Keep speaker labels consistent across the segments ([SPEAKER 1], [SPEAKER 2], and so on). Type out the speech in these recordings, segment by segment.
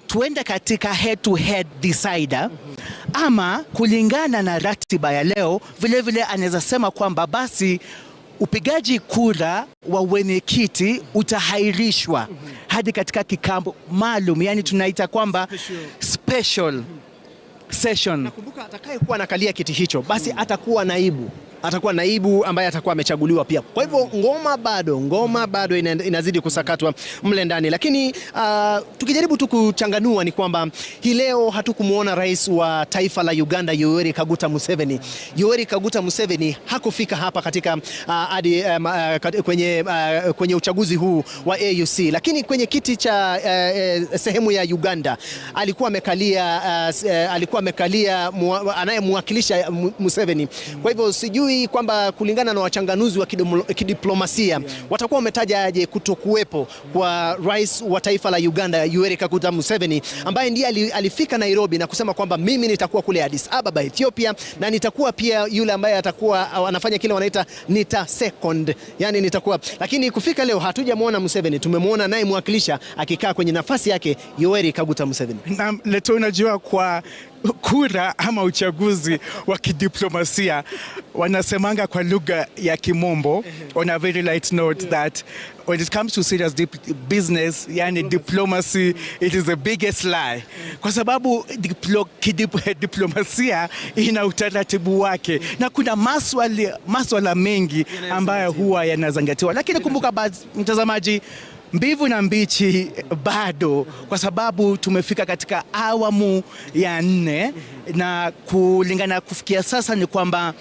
[SPEAKER 1] Tuende katika head to head decider, ama kulingana na ratiba ya leo, vile vile anaweza sema kwamba basi upigaji kura wa wenyekiti utahairishwa hadi katika kikao maalum, yani tunaita kwamba special session.
[SPEAKER 2] Nakumbuka atakayekuwa anakalia kiti hicho basi atakuwa naibu ambaye atakuwa amechaguliwa pia. Kwa hivyo ngoma bado inazidi kusakatwa mle ndani, lakini tukijaribu tu kuchanganua ni kwamba hii leo hatukumwona rais wa taifa la Uganda, Yoweri Kaguta Museveni. Yoweri Kaguta Museveni hakufika hapa katika hadi kwenye uchaguzi huu wa AUC, lakini kwenye kiti cha sehemu ya Uganda alikuwa amekalia anayemwakilisha Museveni. Kwa hivyo sijui kwamba kulingana na wachanganuzi wa kidiplomasia watakuwa wametaja aje kutokuwepo kwa rais wa taifa la Uganda, Yoweri Kaguta Museveni, ambaye ndiye alifika Nairobi na kusema kwamba mimi nitakuwa kule Addis Ababa, Ethiopia, na nitakuwa pia yule ambaye atakuwa anafanya kile wanaita nita second, yani nitakuwa. Lakini kufika leo hatujamwona Museveni, tumemwona naye mwakilisha akikaa kwenye nafasi yake, Yoweri Kaguta Museveni.
[SPEAKER 3] Na Leto, unajua kwa kura ama uchaguzi wa kidiplomasia wanasemanga kwa lugha ya Kimombo, on a very light note, that when it comes to serious business, yani diplomacy, it is the biggest lie, kwa sababu diplomasia ina utaratibu wake na kuna maswala mengi ambayo huwa yanazingatiwa, lakini kumbuka basi, mtazamaji, mbivu na mbichi bado, kwa sababu tumefika katika awamu ya nne, na kulingana kufikia sasa ni kwamba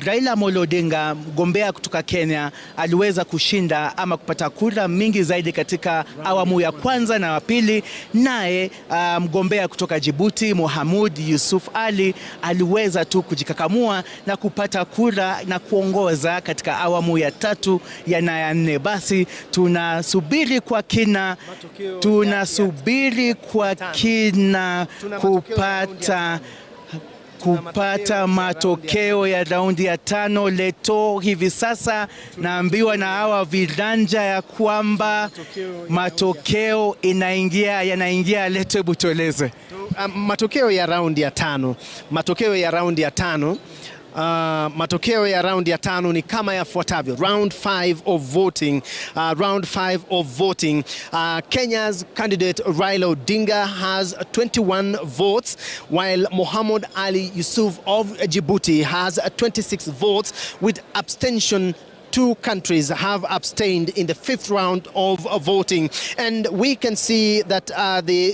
[SPEAKER 3] Raila Amolo Odinga, mgombea kutoka Kenya, aliweza kushinda ama kupata kura mingi zaidi katika awamu ya kwanza na ya pili. Naye mgombea kutoka Djibouti, Mohamud Yusuf Ali, aliweza tu kujikakamua na kupata kura na kuongoza katika awamu ya tatu ya na ya nne. Basi tunasubiri kwa kina, tunasubiri kwa kina kupata matokeo ya raundi ya tano. Leto, hivi sasa naambiwa na hawa viranja ya kwamba matokeo inaingia yanaingia. Leto, hebu tueleze.
[SPEAKER 2] Matokeo ya raundi ya tano, matokeo ya raundi ya tano, matokeo ya raundi ya tano ni kama yafuatavyo. Round 5 of voting. Round 5 of voting. Kenya's candidate Raila Odinga has 21 votes, while Mohammed Ali Yusuf of Djibouti has 26 votes, with abstention. Two countries have abstained in the fifth round of voting, and we can see that the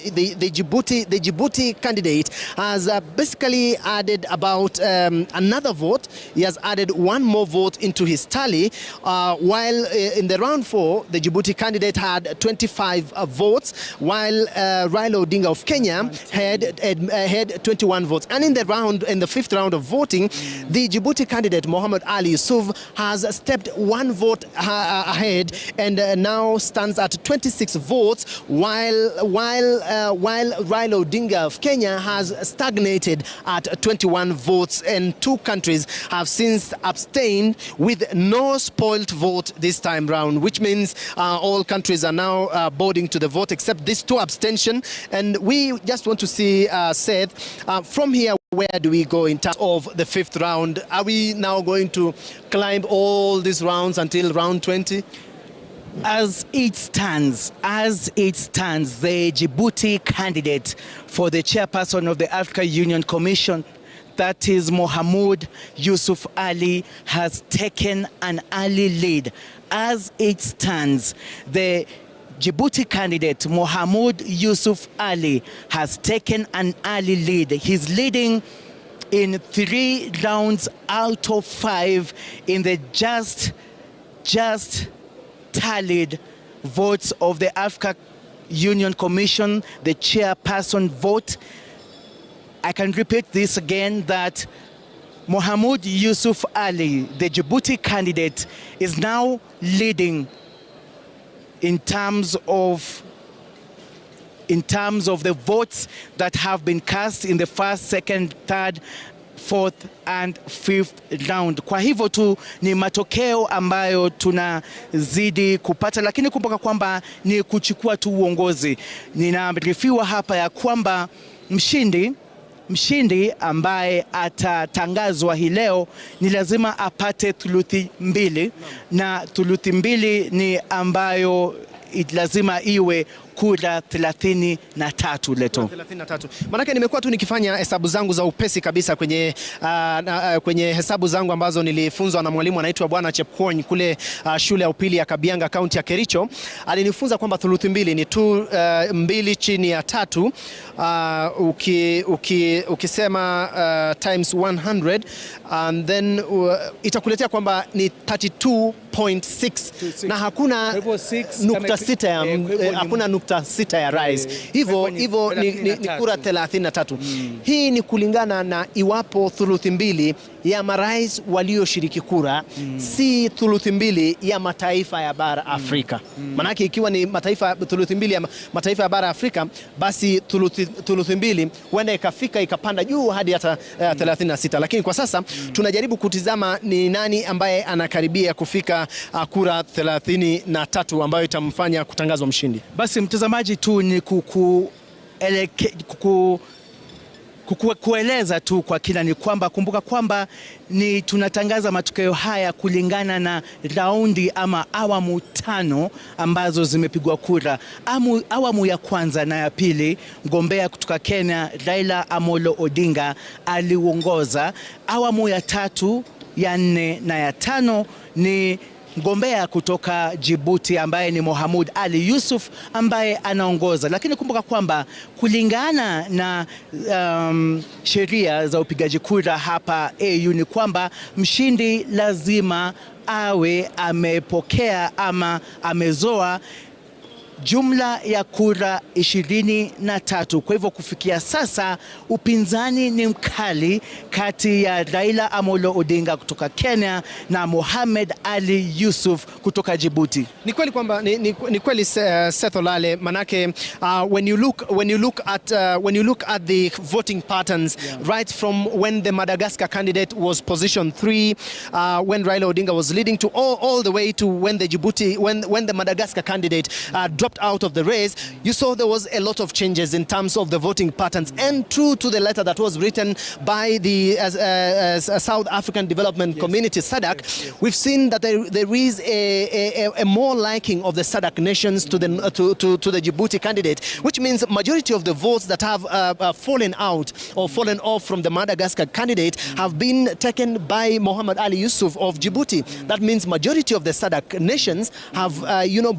[SPEAKER 2] Djibouti candidate has basically added about another vote. He has added one more vote into his tally, while in the round four, the Djibouti candidate had 25 votes, while Raila Odinga of Kenya had 21 votes. And in the fifth round of voting, the Djibouti candidate Mohammed Ali Yusuf has stepped one vote ahead and now stands at 26 votes, while Raila Odinga of Kenya has stagnated at 21 votes, and two countries have since abstained with no spoilt vote this time round, which means all countries are now boarding to the vote except these two abstention. And we just want to see, Seth, from here, where do we go in terms of the fifth round? Are we now going to climb all these rounds until round 20?
[SPEAKER 1] As it stands, the Djibouti candidate for the chairperson of the Africa Union Commission, that is Mohamud Yusuf Ali, has taken an early lead. As it stands, the Djibouti candidate Mohamud Yusuf Ali has taken an early lead. He's leading in three rounds out of five in the just tallied votes of the Africa Union Commission, the chairperson vote. I can repeat this again, that Mohamud Yusuf Ali, the Djibouti candidate, is now leading in terms of the votes that have been cast in the first, second, third, fourth and fifth round. Kwa hivyo tu ni matokeo ambayo tunazidi kupata, lakini kumbuka kwamba ni kuchukua tu uongozi. Ninaarifiwa hapa ya kwamba mshindi ambaye atatangazwa hii leo ni lazima apate thuluthi mbili, na thuluthi mbili ni ambayo lazima iwe kura 33 Leto.
[SPEAKER 2] 33. Manake nimekuwa tu nikifanya hesabu zangu za upesi kabisa kwenye, kwenye hesabu zangu ambazo nilifunzwa na mwalimu anaitwa Bwana Chepkwony kule shule ya upili ya Kabianga, kaunti ya Kericho. Alinifunza kwamba thuluthi mbili ni 2 chini ya 3. Ukisema times 100 and then itakuletea kwamba ni 32.6 na hakuna nukta sita ya, hakuna 0.6 ya rais. Hivyo hivyo ni kura 33. Hii ni kulingana na iwapo thuluthi mbili ya marais walioshiriki kura, si thuluthi mbili ya mataifa ya bara Afrika. Manake ikiwa ni mataifa thuluthi mbili ya mataifa ya bara Afrika, basi thuluthi mbili huenda ikafika ikapanda juu hadi hata 36. Lakini kwa sasa tunajaribu kutizama ni nani ambaye anakaribia kufika kura 33 ambayo itamfanya kutangazwa mshindi.
[SPEAKER 1] Basi mtazamaji, tu ni kueleza tu kwa kina ni kwamba kumbuka kwamba ni tunatangaza matokeo haya kulingana na raundi ama awamu 5 ambazo zimepigwa kura. Awamu ya kwanza na ya pili, mgombea kutoka Kenya Raila Amolo Odinga aliongoza. Awamu ya 3, ya 4 na ya 5 ni mgombea kutoka Djibouti ambaye ni Mohamed Ali Yusuf ambaye anaongoza. Lakini kumbuka kwamba kulingana na sheria za upigaji kura hapa AU ni kwamba mshindi lazima awe amepokea ama amezoa jumla ya kura 23. Kwa hivyo kufikia sasa upinzani ni mkali kati ya Raila Amolo Odinga kutoka Kenya na Mohamed Ali Yusuf kutoka Djibouti.
[SPEAKER 2] Ni kweli kwamba ni kweli Seth Olale, manake when you look at the voting patterns, right from when the Madagascar candidate was position 3, when Raila Odinga was leading, to all the way to when the Djibouti when the Madagascar candidate dropped out of the race, you saw there was a lot of changes in terms of the voting patterns. And true to the letter that was written by the South African Development Community, SADC, we've seen that there is a more liking of the SADC nations to the Djibouti candidate, which means majority of the votes that have fallen out or fallen off from the Madagascar candidate have been taken by Mohamed Ali Yusuf of Djibouti. That means majority of the SADC nations have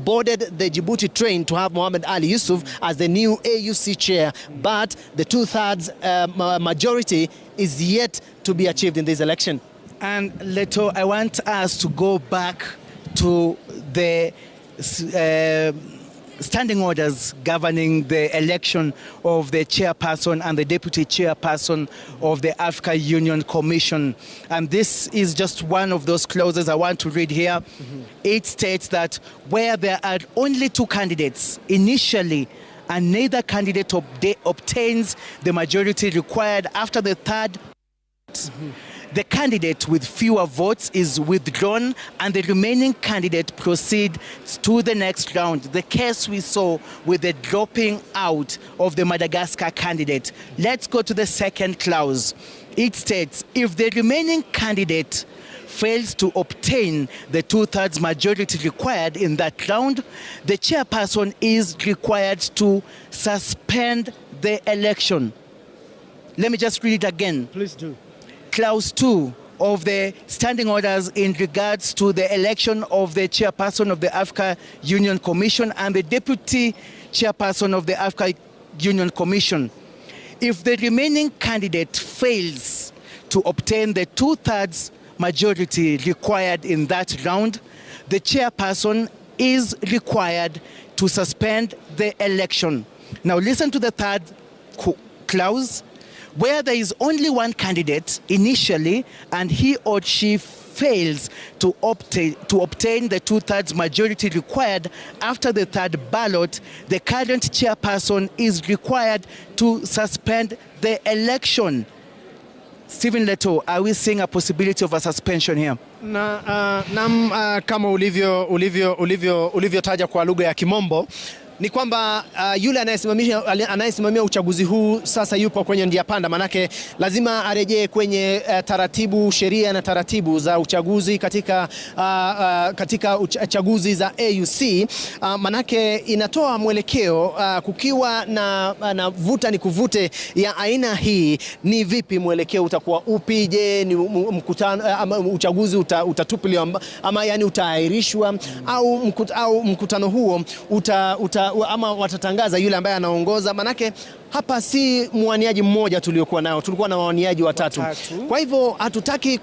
[SPEAKER 2] boarded the Djibouti train to have Mohamed Ali Yusuf as the new AUC chair, but the 2/3 majority is yet to be achieved in this election.
[SPEAKER 1] And Leto, I want us to go back to the standing orders governing the election of the chairperson and the deputy chairperson of the Africa Union Commission. And this is just one of those clauses I want to read here. It states that where there are only 2 candidates initially and neither candidate obtains the majority required after the third, the candidate with fewer votes is withdrawn and the remaining candidate proceeds to the next round. The case we saw with the dropping out of the Madagascar candidate. Let's go to the second clause. It states if the remaining candidate fails to obtain the 2/3 majority required in that round, the chairperson is required to suspend the election. Let me just read it again.
[SPEAKER 3] Please do.
[SPEAKER 1] Clause 2 of the standing orders in regards to the election of the chairperson of the Africa Union Commission and the deputy chairperson of the Africa Union Commission. If the remaining candidate fails to obtain the 2/3 majority required in that round, the chairperson is required to suspend the election. Now listen to the third clause. Where there is only one candidate initially and he or she fails to obtain the 2/3 majority required after the third ballot, the current chairperson is required to suspend the election. Stephen Leto, are we seeing a possibility of a suspension here?
[SPEAKER 2] Na, kama ulivyotaja kwa lugha ya Kimombo ni kwamba yule anayesimamia uchaguzi huu sasa yupo kwenye njia panda, manake lazima arejee kwenye taratibu, sheria na taratibu za uchaguzi katika katika chaguzi za AUC, manake inatoa mwelekeo kukiwa na vuta ni kuvute ya aina hii, ni vipi mwelekeo utakuwa upi? Je, ni mkutano ama uchaguzi utatupiliwa ama yani utaahirishwa au mkutano huo uta ama watatangaza yule ambaye anaongoza? Manake hapa si mwaniaji mmoja tuliokuwa nao, tulikuwa na waniaji watatu. Kwa hivyo hatutaki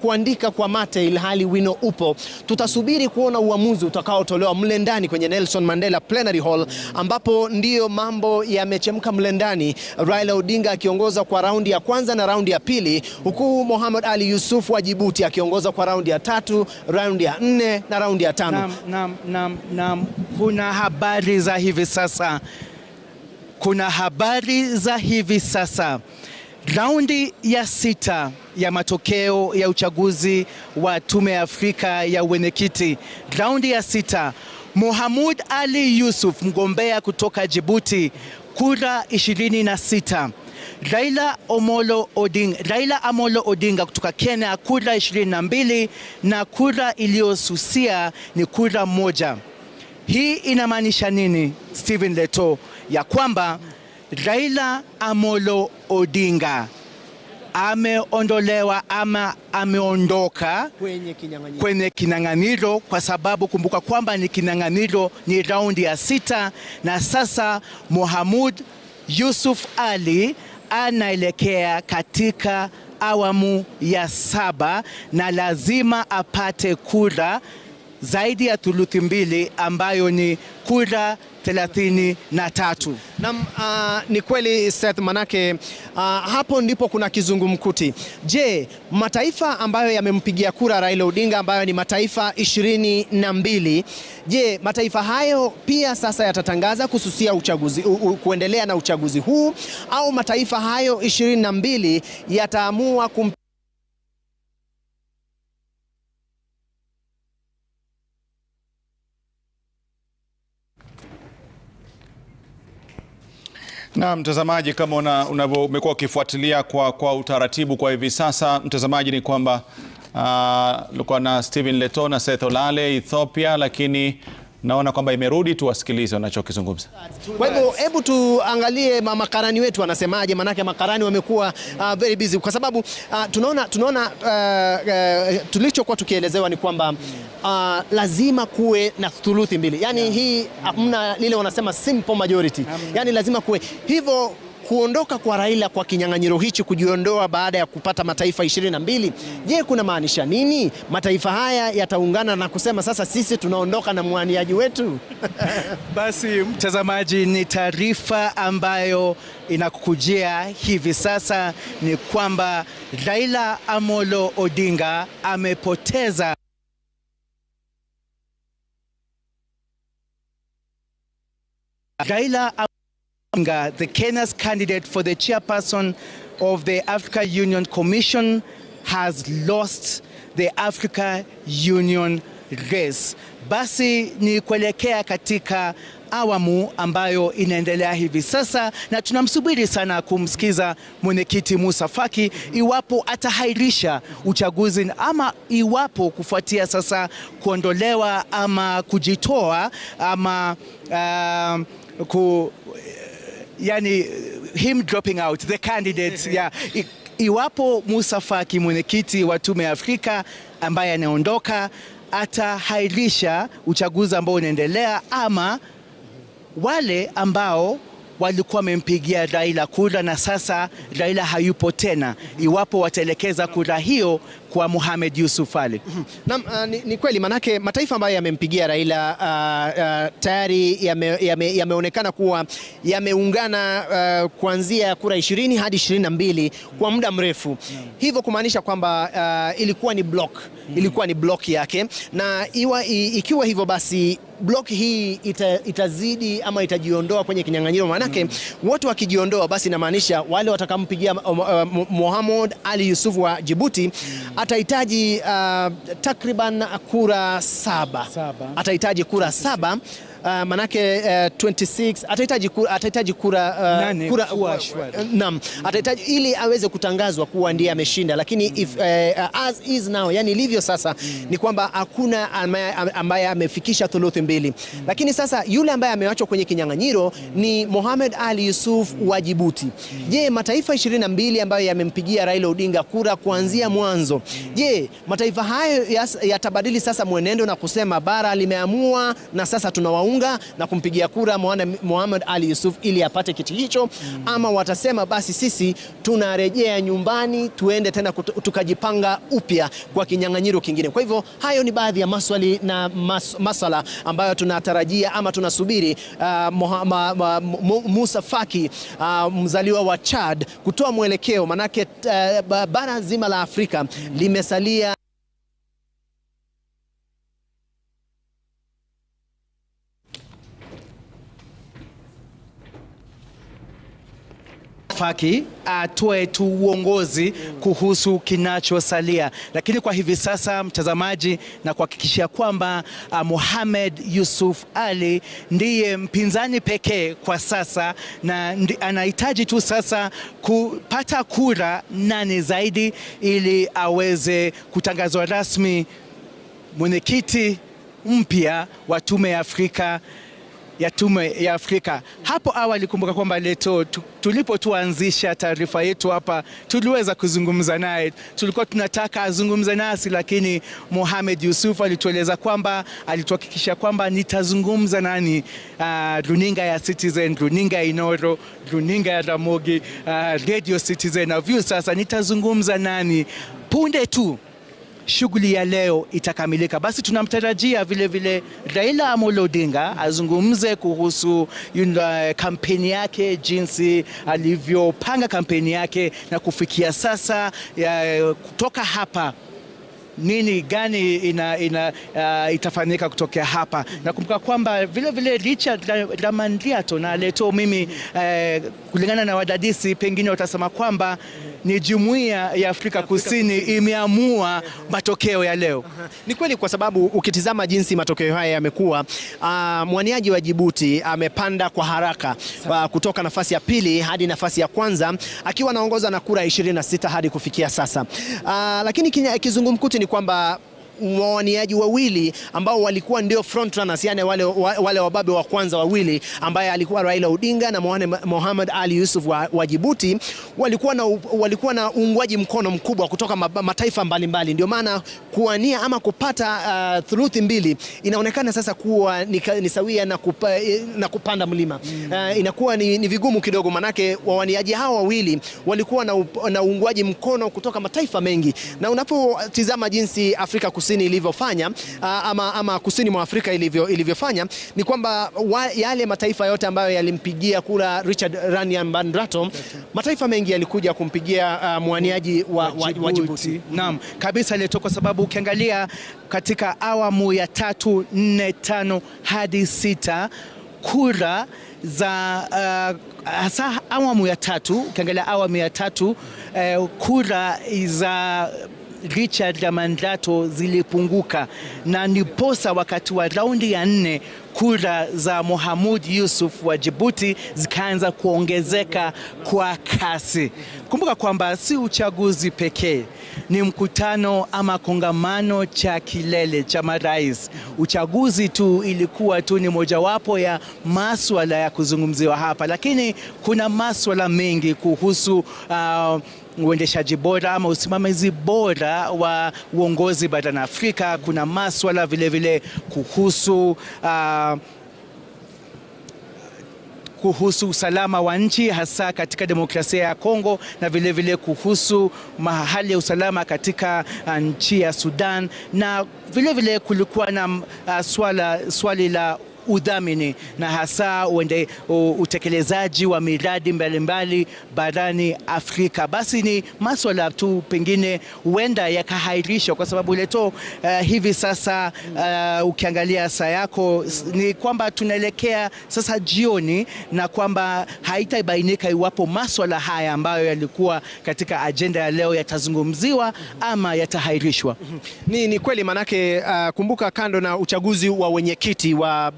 [SPEAKER 2] kuandika kwa mate ilhali wino upo. Tutasubiri kuona uamuzi utakaotolewa mle ndani kwenye Nelson Mandela Plenary Hall, ambapo ndiyo mambo yamechemka mle ndani, Raila Odinga akiongoza kwa raundi ya kwanza na raundi ya pili, huku Mohamed Ali Yusuf wa Djibouti akiongoza kwa raundi ya tatu, raundi ya nne na raundi ya tano.
[SPEAKER 1] Naam, kuna habari za hivi sasa. Kuna habari za hivi sasa. Raundi ya 6 ya matokeo ya uchaguzi wa Tume ya Afrika ya Wenyekiti. Raundi ya 6, Mohamed Ali Yusuf mgombea kutoka Djibouti kura 26. Raila Amolo Odinga kutoka Kenya kura 22 na kura iliyosusia ni kura 1. Hii inamaanisha nini, Stephen Leto? Ya kwamba Raila Amolo Odinga ameondolewa ama ameondoka kwenye kinyang'anyiro, kwa sababu kumbuka kwamba ni kinyang'anyiro, ni raundi ya 6, na sasa Mohamed Yusuf Ali anaelekea katika awamu ya 7 na lazima apate kura zaidi ya thuluthi 2 ambayo ni kura 33.
[SPEAKER 2] Naam, ni kweli Seth, manake hapo ndipo kuna kizungumkuti. Je, mataifa ambayo yamempigia kura Raila Odinga ambayo ni mataifa 22, je, mataifa hayo pia sasa yatatangaza kususia uchaguzi, kuendelea na uchaguzi huu, au mataifa hayo 22 yataamua
[SPEAKER 4] Na mtazamaji, kama umekuwa ukifuatilia kwa utaratibu kwa hivi sasa, mtazamaji, ni kwamba tulikuwa na Stephen Leto na Seth Olale Ethiopia, lakini naona kwamba imerudi. Tuwasikilize wanachokizungumza.
[SPEAKER 2] Kwa hivyo hebu tuangalie makarani wetu wanasemaje, manake makarani wamekuwa very busy, kwa sababu tunaona tulichokuwa tukielezewa ni kwamba lazima kuwe na thuluthi 2. Yani hii hamna lile wanasema simple majority. Yani lazima kuwe hivyo. Kuondoka kwa Raila kwa kinyang'anyiro hichi, kujiondoa baada ya kupata mataifa 22, je, kuna maanisha nini? Mataifa haya yataungana na kusema sasa sisi tunaondoka na mwaniaji wetu?
[SPEAKER 1] Basi mtazamaji, ni taarifa ambayo inakukujia hivi sasa ni kwamba Raila Amolo Odinga amepoteza Raila Odinga, the Kenya's candidate for the chairperson of the Africa Union Commission, has lost the Africa Union race. Basi ni kuelekea katika awamu ambayo inaendelea hivi sasa, na tunamsubiri sana kumsikiza mwenyekiti Musa Faki iwapo atahairisha uchaguzi ama iwapo kufuatia sasa kuondolewa ama kujitoa ama yani him dropping out the candidate. Yeah. Iwapo Musa Faki mwenyekiti wa Tume ya Afrika ambaye anaondoka atahairisha uchaguzi ambao unaendelea, ama wale ambao walikuwa wamempigia Raila kura na sasa Raila hayupo tena, iwapo wataelekeza kura hiyo kwa Mohamed Yusuf Ali.
[SPEAKER 2] Naam, ni kweli, manake mataifa ambayo yamempigia Raila tayari yameonekana kuwa yameungana kuanzia kura 20 hadi 22 kwa muda mrefu. Hivyo kumaanisha kwamba ilikuwa ni block, ilikuwa ni block yake, na ikiwa hivyo basi block hii itazidi ama itajiondoa kwenye kinyang'anyiro, manake wote wakijiondoa basi inamaanisha wale watakampigia Mohamed Ali Yusuf wa Djibouti atahitaji takriban kura 7. Atahitaji kura 7. Manake 26 atahitaji kura 9, naam, atahitaji ili aweze kutangazwa kuwa ndiye ameshinda. Lakini if, as is now, yani ilivyo sasa ni kwamba hakuna ambaye amefikisha thuluthi 2. Lakini sasa yule ambaye amewachwa kwenye kinyang'anyiro ni Mohamed Ali Yusuf wa Djibouti. Je, mataifa 22 ambayo yamempigia Raila Odinga kura kuanzia mwanzo, je, mataifa hayo yatabadili sasa mwenendo na kusema bara limeamua na sasa tunawaunga na kumpigia kura Mohamed Ali Yusuf ili apate kiti hicho, ama watasema basi sisi tunarejea nyumbani tuende tena tukajipanga upya kwa kinyang'anyiro kingine? Kwa hivyo hayo ni baadhi ya maswali na maswala ambayo tunatarajia ama tunasubiri Musa Faki mzaliwa wa Chad kutoa mwelekeo, manake bara zima la Afrika limesalia
[SPEAKER 1] Faki atoe tu uongozi kuhusu kinachosalia. Lakini kwa hivi sasa, mtazamaji, na kuhakikishia kwamba Mohamed Yusuf Ali ndiye mpinzani pekee kwa sasa, na anahitaji tu sasa kupata kura 8 zaidi ili aweze kutangazwa rasmi mwenyekiti mpya wa Tume ya Afrika ya Afrika. Hapo awali kumbuka kwamba Leto, tulipotuanzisha taarifa yetu hapa tuliweza kuzungumza naye, tulikuwa tunataka azungumze nasi, lakini Mohamed Yusuf alitueleza kwamba, alituhakikisha kwamba nitazungumza nani runinga ya Citizen, runinga ya Inoro, runinga ya Ramogi, Radio Citizen na View. Sasa nitazungumza nani punde tu shughuli ya leo itakamilika. Basi tunamtarajia vile vile Raila Amolo Odinga azungumze kuhusu kampeni yake, jinsi alivyopanga kampeni yake na kufikia sasa kutoka hapa nini gani itafanyika kutokea hapa. Nakumbuka kwamba vile vile Richard Ramandriato na Leto, mimi kulingana na wadadisi pengine watasema kwamba ni Jumuiya ya Afrika Kusini imeamua matokeo ya leo.
[SPEAKER 2] Ni kweli, kwa sababu ukitizama jinsi matokeo haya yamekuwa, mwaniaji wa Djibouti amepanda kwa haraka kutoka nafasi ya pili hadi nafasi ya kwanza akiwa anaongoza na kura 26 hadi kufikia sasa. Lakini kizungumkuti ni kwamba wawaniaji wawili ambao walikuwa ndio front runners, yani wale wababe wa kwanza wawili, ambaye alikuwa Raila Odinga na Mohamed Ali Yusuf wa Djibouti, walikuwa na uungwaji mkono mkubwa kutoka mataifa mbalimbali. Ndio maana kuania ama kupata thuluthi 2 inaonekana sasa kuwa ni sawia na kupanda mlima. Inakuwa ni vigumu kidogo, manake wawaniaji hawa wawili walikuwa na uungwaji mkono kutoka mataifa mengi. Na unapotizama jinsi Afrika Kusini ilivyofanya ama kusini mwa Afrika ilivyofanya ni kwamba yale mataifa yote ambayo yalimpigia kura Richard Randriamandrato, mataifa mengi yalikuja kumpigia mwaniaji wa Djibouti.
[SPEAKER 1] Naam, kabisa Leto, kwa sababu ukiangalia katika awamu ya 3, 4, 5 hadi 6 kura za hasa awamu ya 3, ukiangalia awamu ya 3 kura za Richard Ramandriato zilipunguka, na niposa wakati wa raundi ya 4 kura za Mohamed Yusuf wa Djibouti zikaanza kuongezeka kwa kasi. Kumbuka kwamba si uchaguzi pekee, ni mkutano ama kongamano cha kilele cha marais. Uchaguzi tu ilikuwa tu ni mojawapo ya masuala ya kuzungumziwa hapa, lakini kuna masuala mengi kuhusu uendeshaji bora ama usimamizi bora wa uongozi barani Afrika. Kuna masuala vile vile kuhusu kuhusu usalama wa nchi hasa katika demokrasia ya Kongo na vile vile kuhusu hali ya usalama katika nchi ya Sudan, na vile vile kulikuwa na swali la udhamini na hasa utekelezaji wa miradi mbalimbali barani Afrika. Basi ni maswala tu pengine huenda yakahairishwa kwa sababu Leto, hivi sasa ukiangalia saa yako ni kwamba tunaelekea sasa jioni, na kwamba haitabainika iwapo maswala haya ambayo yalikuwa katika ajenda ya leo yatazungumziwa ama yatahairishwa.
[SPEAKER 2] Ni kweli manake, kumbuka kando na uchaguzi wa wenyekiti wa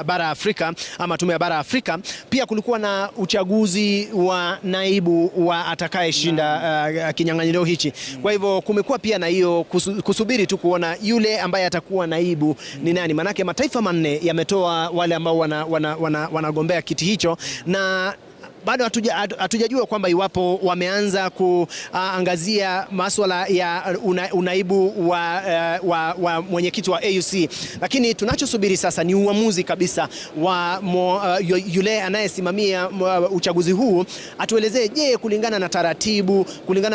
[SPEAKER 2] bara Afrika ama tume ya bara Afrika, pia kulikuwa na uchaguzi wa naibu wa atakayeshinda kinyang'anyiro hichi. Kwa hivyo kumekuwa pia na hiyo kusubiri tu kuona yule ambaye atakuwa naibu ni nani, manake mataifa manne yametoa wale ambao wanagombea kiti hicho, na bado hatujajua kwamba iwapo wameanza kuangazia masuala ya unaibu wa mwenyekiti wa AUC. Lakini tunachosubiri sasa ni uamuzi kabisa wa yule anayesimamia uchaguzi huu atuelezee, je, kulingana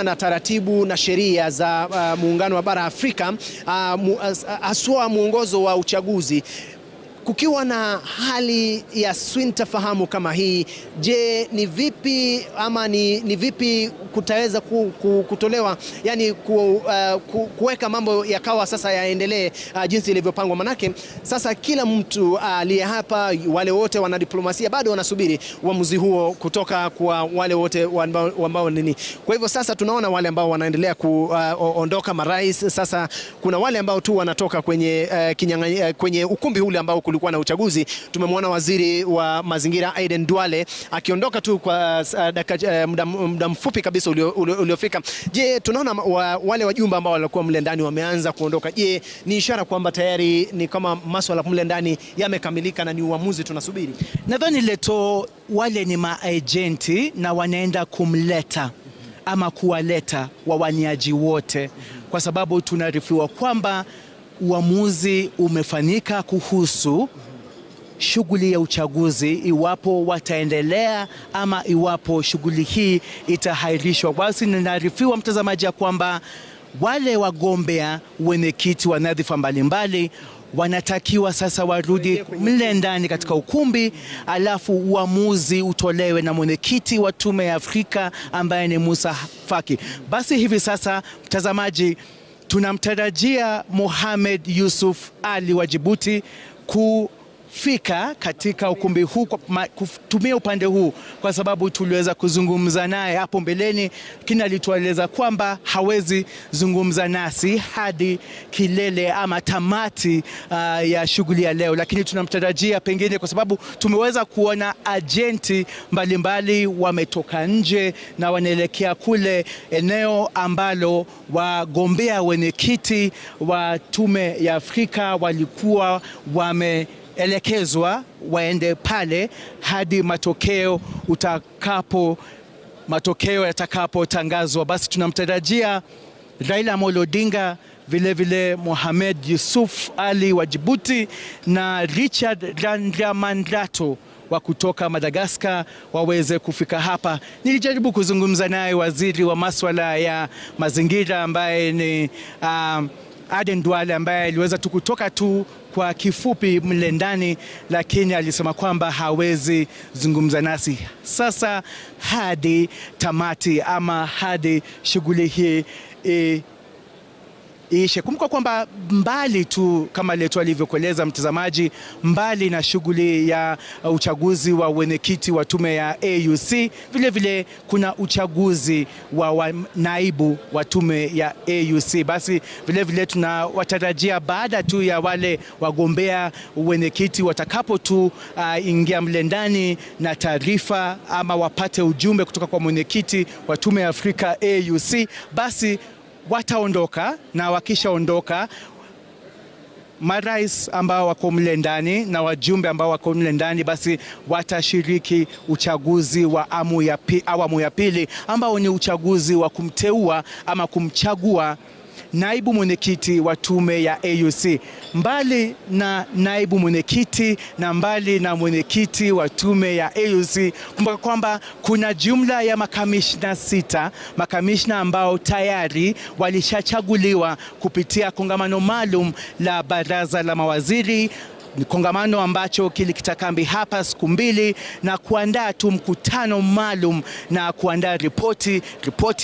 [SPEAKER 2] na taratibu na sheria za muungano wa bara Afrika, haswa muongozo wa uchaguzi, kukiwa na hali ya sintofahamu kama hii, je, ni vipi ama ni vipi kutaweza kutolewa, yani kuweka mambo yakawa sasa yaendelee jinsi ilivyopangwa? Manake sasa kila mtu aliye hapa, wale wote wana diplomasia bado wanasubiri uamuzi huo kutoka kwa wale wote ambao nini. Kwa hivyo sasa tunaona wale ambao wanaendelea kuondoka marais, sasa kuna wale ambao tu wanatoka kwenye kwenye ukumbi ule ambao kulikuwa na uchaguzi. Tumemwona waziri wa mazingira Aden Duale akiondoka tu kwa muda mfupi kabisa uliofika. Je, tunaona wale wajumbe ambao walikuwa mle ndani wameanza kuondoka. Je, ni ishara kwamba tayari ni kama masuala mle ndani yamekamilika na ni uamuzi tunasubiri?
[SPEAKER 1] Nadhani Leto, wale ni maagenti na wanaenda kumleta ama kuwaleta wawaniaji wote, kwa sababu tunaarifiwa kwamba uamuzi umefanyika kuhusu shughuli ya uchaguzi, iwapo wataendelea ama iwapo shughuli hii itahairishwa. Basi ninaarifiwa mtazamaji ya kwamba wale wagombea wenyekiti wa nyadhifa mbalimbali wanatakiwa sasa warudi mle ndani katika ukumbi, alafu uamuzi utolewe na mwenyekiti wa tume ya Afrika ambaye ni Musa Faki. Basi hivi sasa mtazamaji, tunamtarajia Mohamed Yusuf Ali wa Djibouti kufika katika ukumbi huu kutumia upande huu, kwa sababu tuliweza kuzungumza naye hapo mbeleni, lakini alitueleza kwamba hawezi zungumza nasi hadi kilele ama tamati ya shughuli ya leo. Lakini tunamtarajia pengine, kwa sababu tumeweza kuona agenti mbalimbali wametoka nje na wanaelekea kule eneo ambalo wagombea wenyekiti wa tume ya Afrika walikuwa wame elekezwa waende pale hadi matokeo yatakapotangazwa. Basi tunamtarajia Raila Amolo Odinga, vile vile Mohamed Yusuf Ali wa Djibouti na Richard Randriamandrato wa kutoka Madagascar waweze kufika hapa. Nilijaribu kuzungumza naye waziri wa masuala ya mazingira ambaye ni Aden Duale, ambaye aliweza tu kutoka tu kwa kifupi mle ndani, lakini alisema kwamba hawezi zungumza nasi sasa hadi tamati ama hadi shughuli hii iishe. Kumbuka kwamba mbali tu kama Leto alivyokueleza mtazamaji, mbali na shughuli ya uchaguzi wa wenyekiti wa tume ya AUC, vile vile kuna uchaguzi wa naibu wa tume ya AUC. Basi vile vile tunawatarajia baada tu ya wale wagombea wenyekiti watakapo tu ingia mle ndani na taarifa ama wapate ujumbe kutoka kwa mwenyekiti wa tume ya Afrika AUC, basi wataondoka, na wakishaondoka marais ambao wako mle ndani na wajumbe ambao wako mle ndani basi watashiriki uchaguzi wa awamu ya pili, ambao ni uchaguzi wa kumteua ama kumchagua
[SPEAKER 3] naibu mwenyekiti wa tume ya AUC. Mbali na naibu mwenyekiti na mbali na mwenyekiti wa tume ya AUC, kumbuka kwamba kuna jumla ya makamishna 6, makamishna ambao tayari walishachaguliwa kupitia kongamano maalum la baraza la mawaziri, ni kongamano ambacho kilikita kambi hapa siku 2 na kuandaa tu mkutano maalum na kuandaa ripoti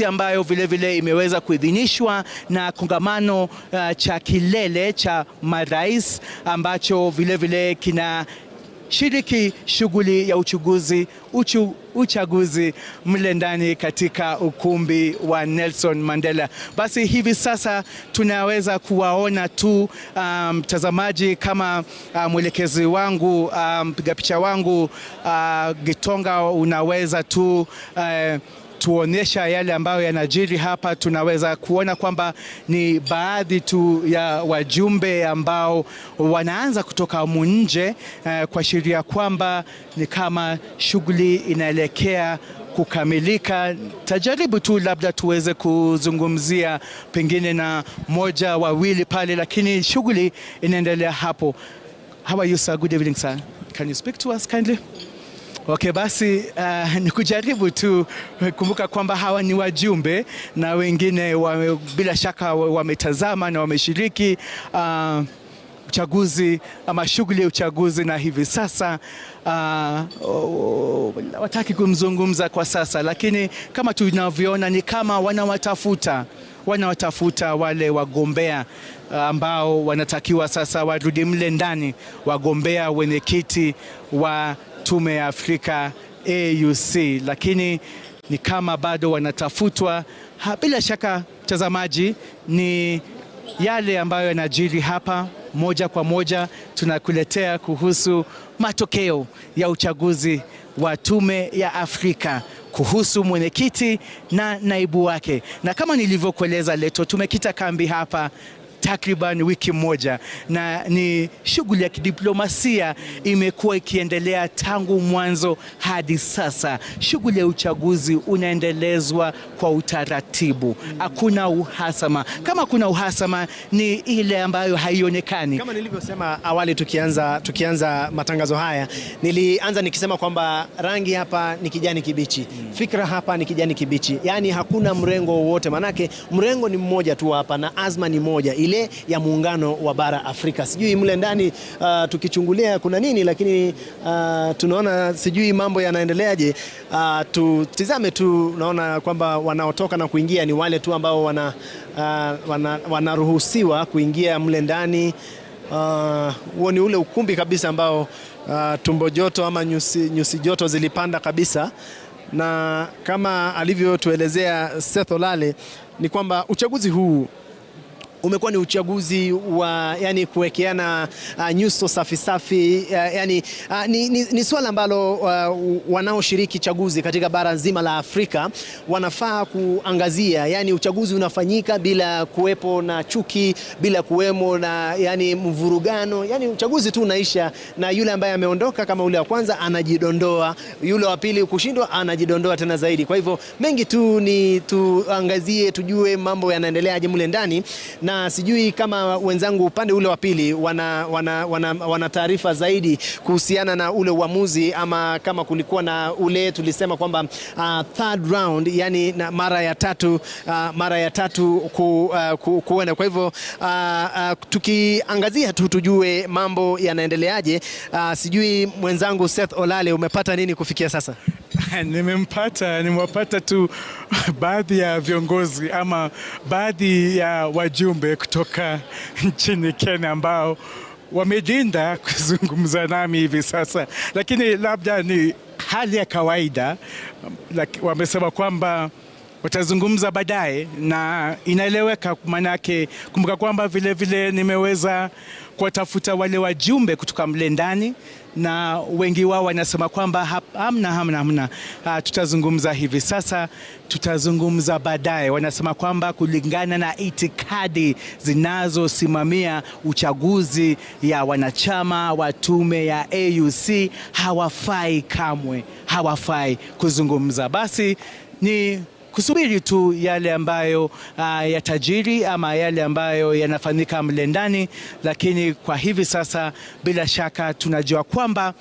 [SPEAKER 3] ambayo vile vile imeweza kuidhinishwa na kongamano cha kilele cha marais ambacho vile vile kina shiriki shughuli ya uchaguzi mle ndani katika ukumbi wa Nelson Mandela. Basi hivi sasa tunaweza kuwaona tu mtazamaji, kama mwelekezi wangu, mpiga picha wangu Gitonga, unaweza tu tuonyesha yale ambayo yanajiri hapa. Tunaweza kuona kwamba ni baadhi tu ya wajumbe ambao wanaanza kutoka humu nje, kuashiria kwamba ni kama shughuli inaelekea kukamilika. Tajaribu tu labda tuweze kuzungumzia pengine na moja wawili pale, lakini shughuli inaendelea hapo. How are you, sir? Good evening, sir. Can you speak to us kindly? Okay, basi ni kujaribu tu kumbuka kwamba hawa ni wajumbe na wengine bila shaka wametazama na wameshiriki uchaguzi ama shughuli ya uchaguzi, na hivi sasa wataki kumzungumza kwa sasa, lakini kama tunavyoona ni kama wanawatafuta wale wagombea ambao wanatakiwa sasa warudi mle ndani, wagombea wenyekiti wa Tume ya Afrika AUC, lakini ni kama bado wanatafutwa. Bila shaka mtazamaji, ni yale ambayo yanajiri hapa moja kwa moja tunakuletea kuhusu matokeo ya uchaguzi wa Tume ya Afrika kuhusu mwenyekiti na naibu wake. Na kama nilivyokueleza Leto, tumekita kambi hapa takriban wiki moja, na ni shughuli ya kidiplomasia imekuwa ikiendelea tangu mwanzo hadi sasa. Shughuli ya uchaguzi unaendelezwa kwa utaratibu, hakuna uhasama. Kama kuna uhasama ni ile ambayo haionekani.
[SPEAKER 2] Kama nilivyosema awali tukianza matangazo haya, nilianza nikisema kwamba rangi hapa ni kijani kibichi, fikra hapa ni kijani kibichi, yani hakuna mrengo wowote, manake mrengo ni mmoja tu hapa na azma ni moja, ile ya muungano wa bara Afrika. Sijui mle ndani tukichungulia kuna nini, lakini tunaona sijui mambo yanaendeleaje. Tutizame tu, naona kwamba wanaotoka na kuingia ni wale tu ambao wanaruhusiwa kuingia mle ndani. Huo ni ule ukumbi kabisa ambao tumbo joto ama nyusi joto zilipanda kabisa, na kama alivyotuelezea Seth Olale ni kwamba uchaguzi huu umekuwa ni uchaguzi wa yani kuwekeana nyuso safi safi, yani ni swala ambalo wanaoshiriki chaguzi katika bara zima la Afrika wanafaa kuangazia. Yani uchaguzi unafanyika bila kuwepo na chuki, bila kuwemo na yani mvurugano, yani uchaguzi tu unaisha na yule ambaye ameondoka kama ule wa kwanza anajidondoa, yule wa pili kushindwa anajidondoa tena zaidi. Kwa hivyo mengi tu ni tuangazie, tujue mambo yanaendeleaje mle ndani, na sijui kama wenzangu upande ule wa pili wana taarifa zaidi kuhusiana na ule uamuzi, ama kama kulikuwa na ule tulisema kwamba third round, yani na mara ya tatu kuenda. Kwa hivyo tukiangazia tu tujue mambo yanaendeleaje. Sijui mwenzangu Seth Olale umepata nini kufikia sasa?
[SPEAKER 3] Nimewapata tu baadhi ya viongozi ama baadhi ya wajumbe kutoka nchini Kenya ambao wamejinda kuzungumza nami hivi sasa, lakini labda ni hali ya kawaida. Wamesema kwamba watazungumza baadaye na inaeleweka, manake kumbuka kwamba vile vile nimeweza kuwatafuta wale wajumbe kutoka mle ndani na wengi wao wanasema kwamba hamna, tutazungumza hivi sasa, tutazungumza baadaye. Wanasema kwamba kulingana na itikadi zinazosimamia uchaguzi ya wanachama wa tume ya AUC hawafai kamwe, hawafai kuzungumza. Basi ni
[SPEAKER 1] kusubiri tu yale ambayo yatajiri ama yale ambayo yanafanyika mle ndani. Lakini kwa hivi sasa bila shaka tunajua kwamba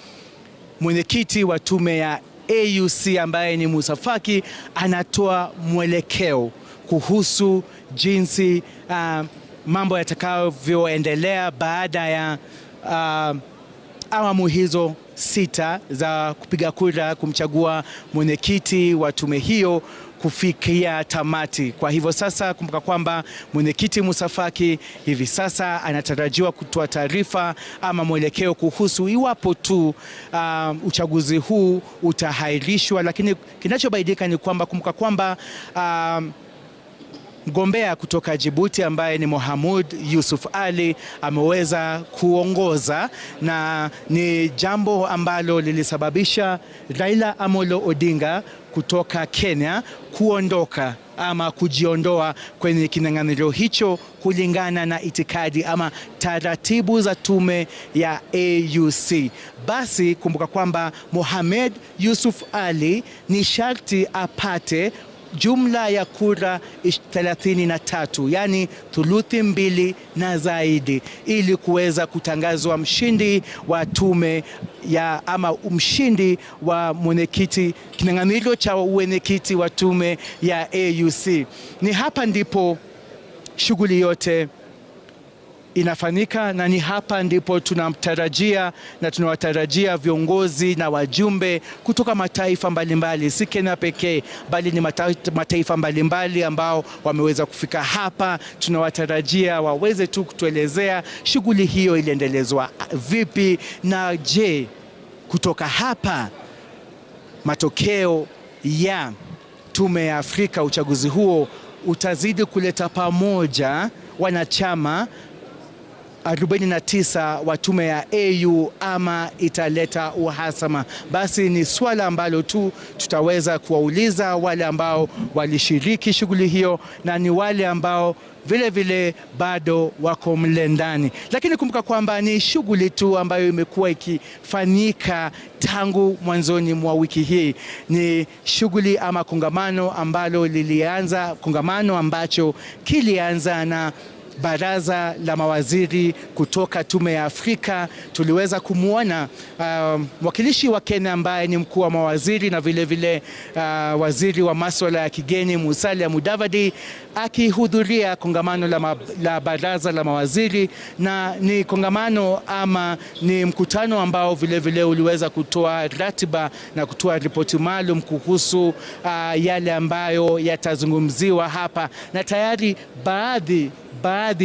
[SPEAKER 1] mwenyekiti wa tume ya AUC ambaye ni Musa Faki anatoa mwelekeo kuhusu jinsi mambo yatakavyoendelea baada ya awamu hizo 6 za kupiga kura kumchagua mwenyekiti wa tume hiyo kufikia tamati. Kwa hivyo sasa kumbuka kwamba mwenyekiti Musa Faki hivi sasa anatarajiwa kutoa taarifa ama mwelekeo kuhusu iwapo tu uchaguzi huu utahairishwa. Lakini kinachobaidika ni kwamba kumbuka kwamba mgombea kutoka Djibouti ambaye ni Mohamed Yusuf Ali ameweza kuongoza, na ni jambo ambalo lilisababisha Raila Amolo Odinga kutoka Kenya kuondoka ama kujiondoa kwenye kinyang'anyiro hicho kulingana na itikadi ama taratibu za tume ya AUC. Basi kumbuka kwamba Mohamed Yusuf Ali ni sharti apate jumla ya kura 33, yani thuluthi 2 na zaidi, ili kuweza kutangazwa mshindi wa tume ya ama mshindi wa mwenyekiti, kinyang'anyiro cha mwenyekiti wa tume ya AUC. Ni hapa ndipo shughuli yote inafanyika, na ni hapa ndipo tunamtarajia na tunawatarajia viongozi na wajumbe kutoka mataifa mbalimbali, si Kenya pekee bali ni mataifa mbalimbali ambao wameweza kufika hapa. Tunawatarajia waweze tu kutuelezea shughuli hiyo iliendelezwa vipi, na je, kutoka hapa matokeo ya tume ya Afrika uchaguzi huo utazidi kuleta pamoja wanachama 49 wa tume ya AU ama italeta uhasama. Basi ni swala ambalo tu tutaweza kuwauliza wale ambao walishiriki shughuli hiyo na ni wale ambao vile vile bado wako mle ndani. Lakini kumbuka kwamba ni shughuli tu ambayo imekuwa ikifanyika tangu mwanzoni mwa wiki hii. Ni shughuli ama kongamano ambalo lilianza, kongamano ambacho kilianza na baraza la mawaziri kutoka tume ya Afrika. Tuliweza kumuona mwakilishi wa Kenya ambaye ni mkuu wa mawaziri na vile vile waziri wa masuala ya kigeni Musalia Mudavadi akihudhuria kongamano la baraza la mawaziri, na ni kongamano ama ni mkutano ambao vile vile uliweza kutoa ratiba na kutoa ripoti maalum kuhusu yale ambayo yatazungumziwa hapa, na tayari baadhi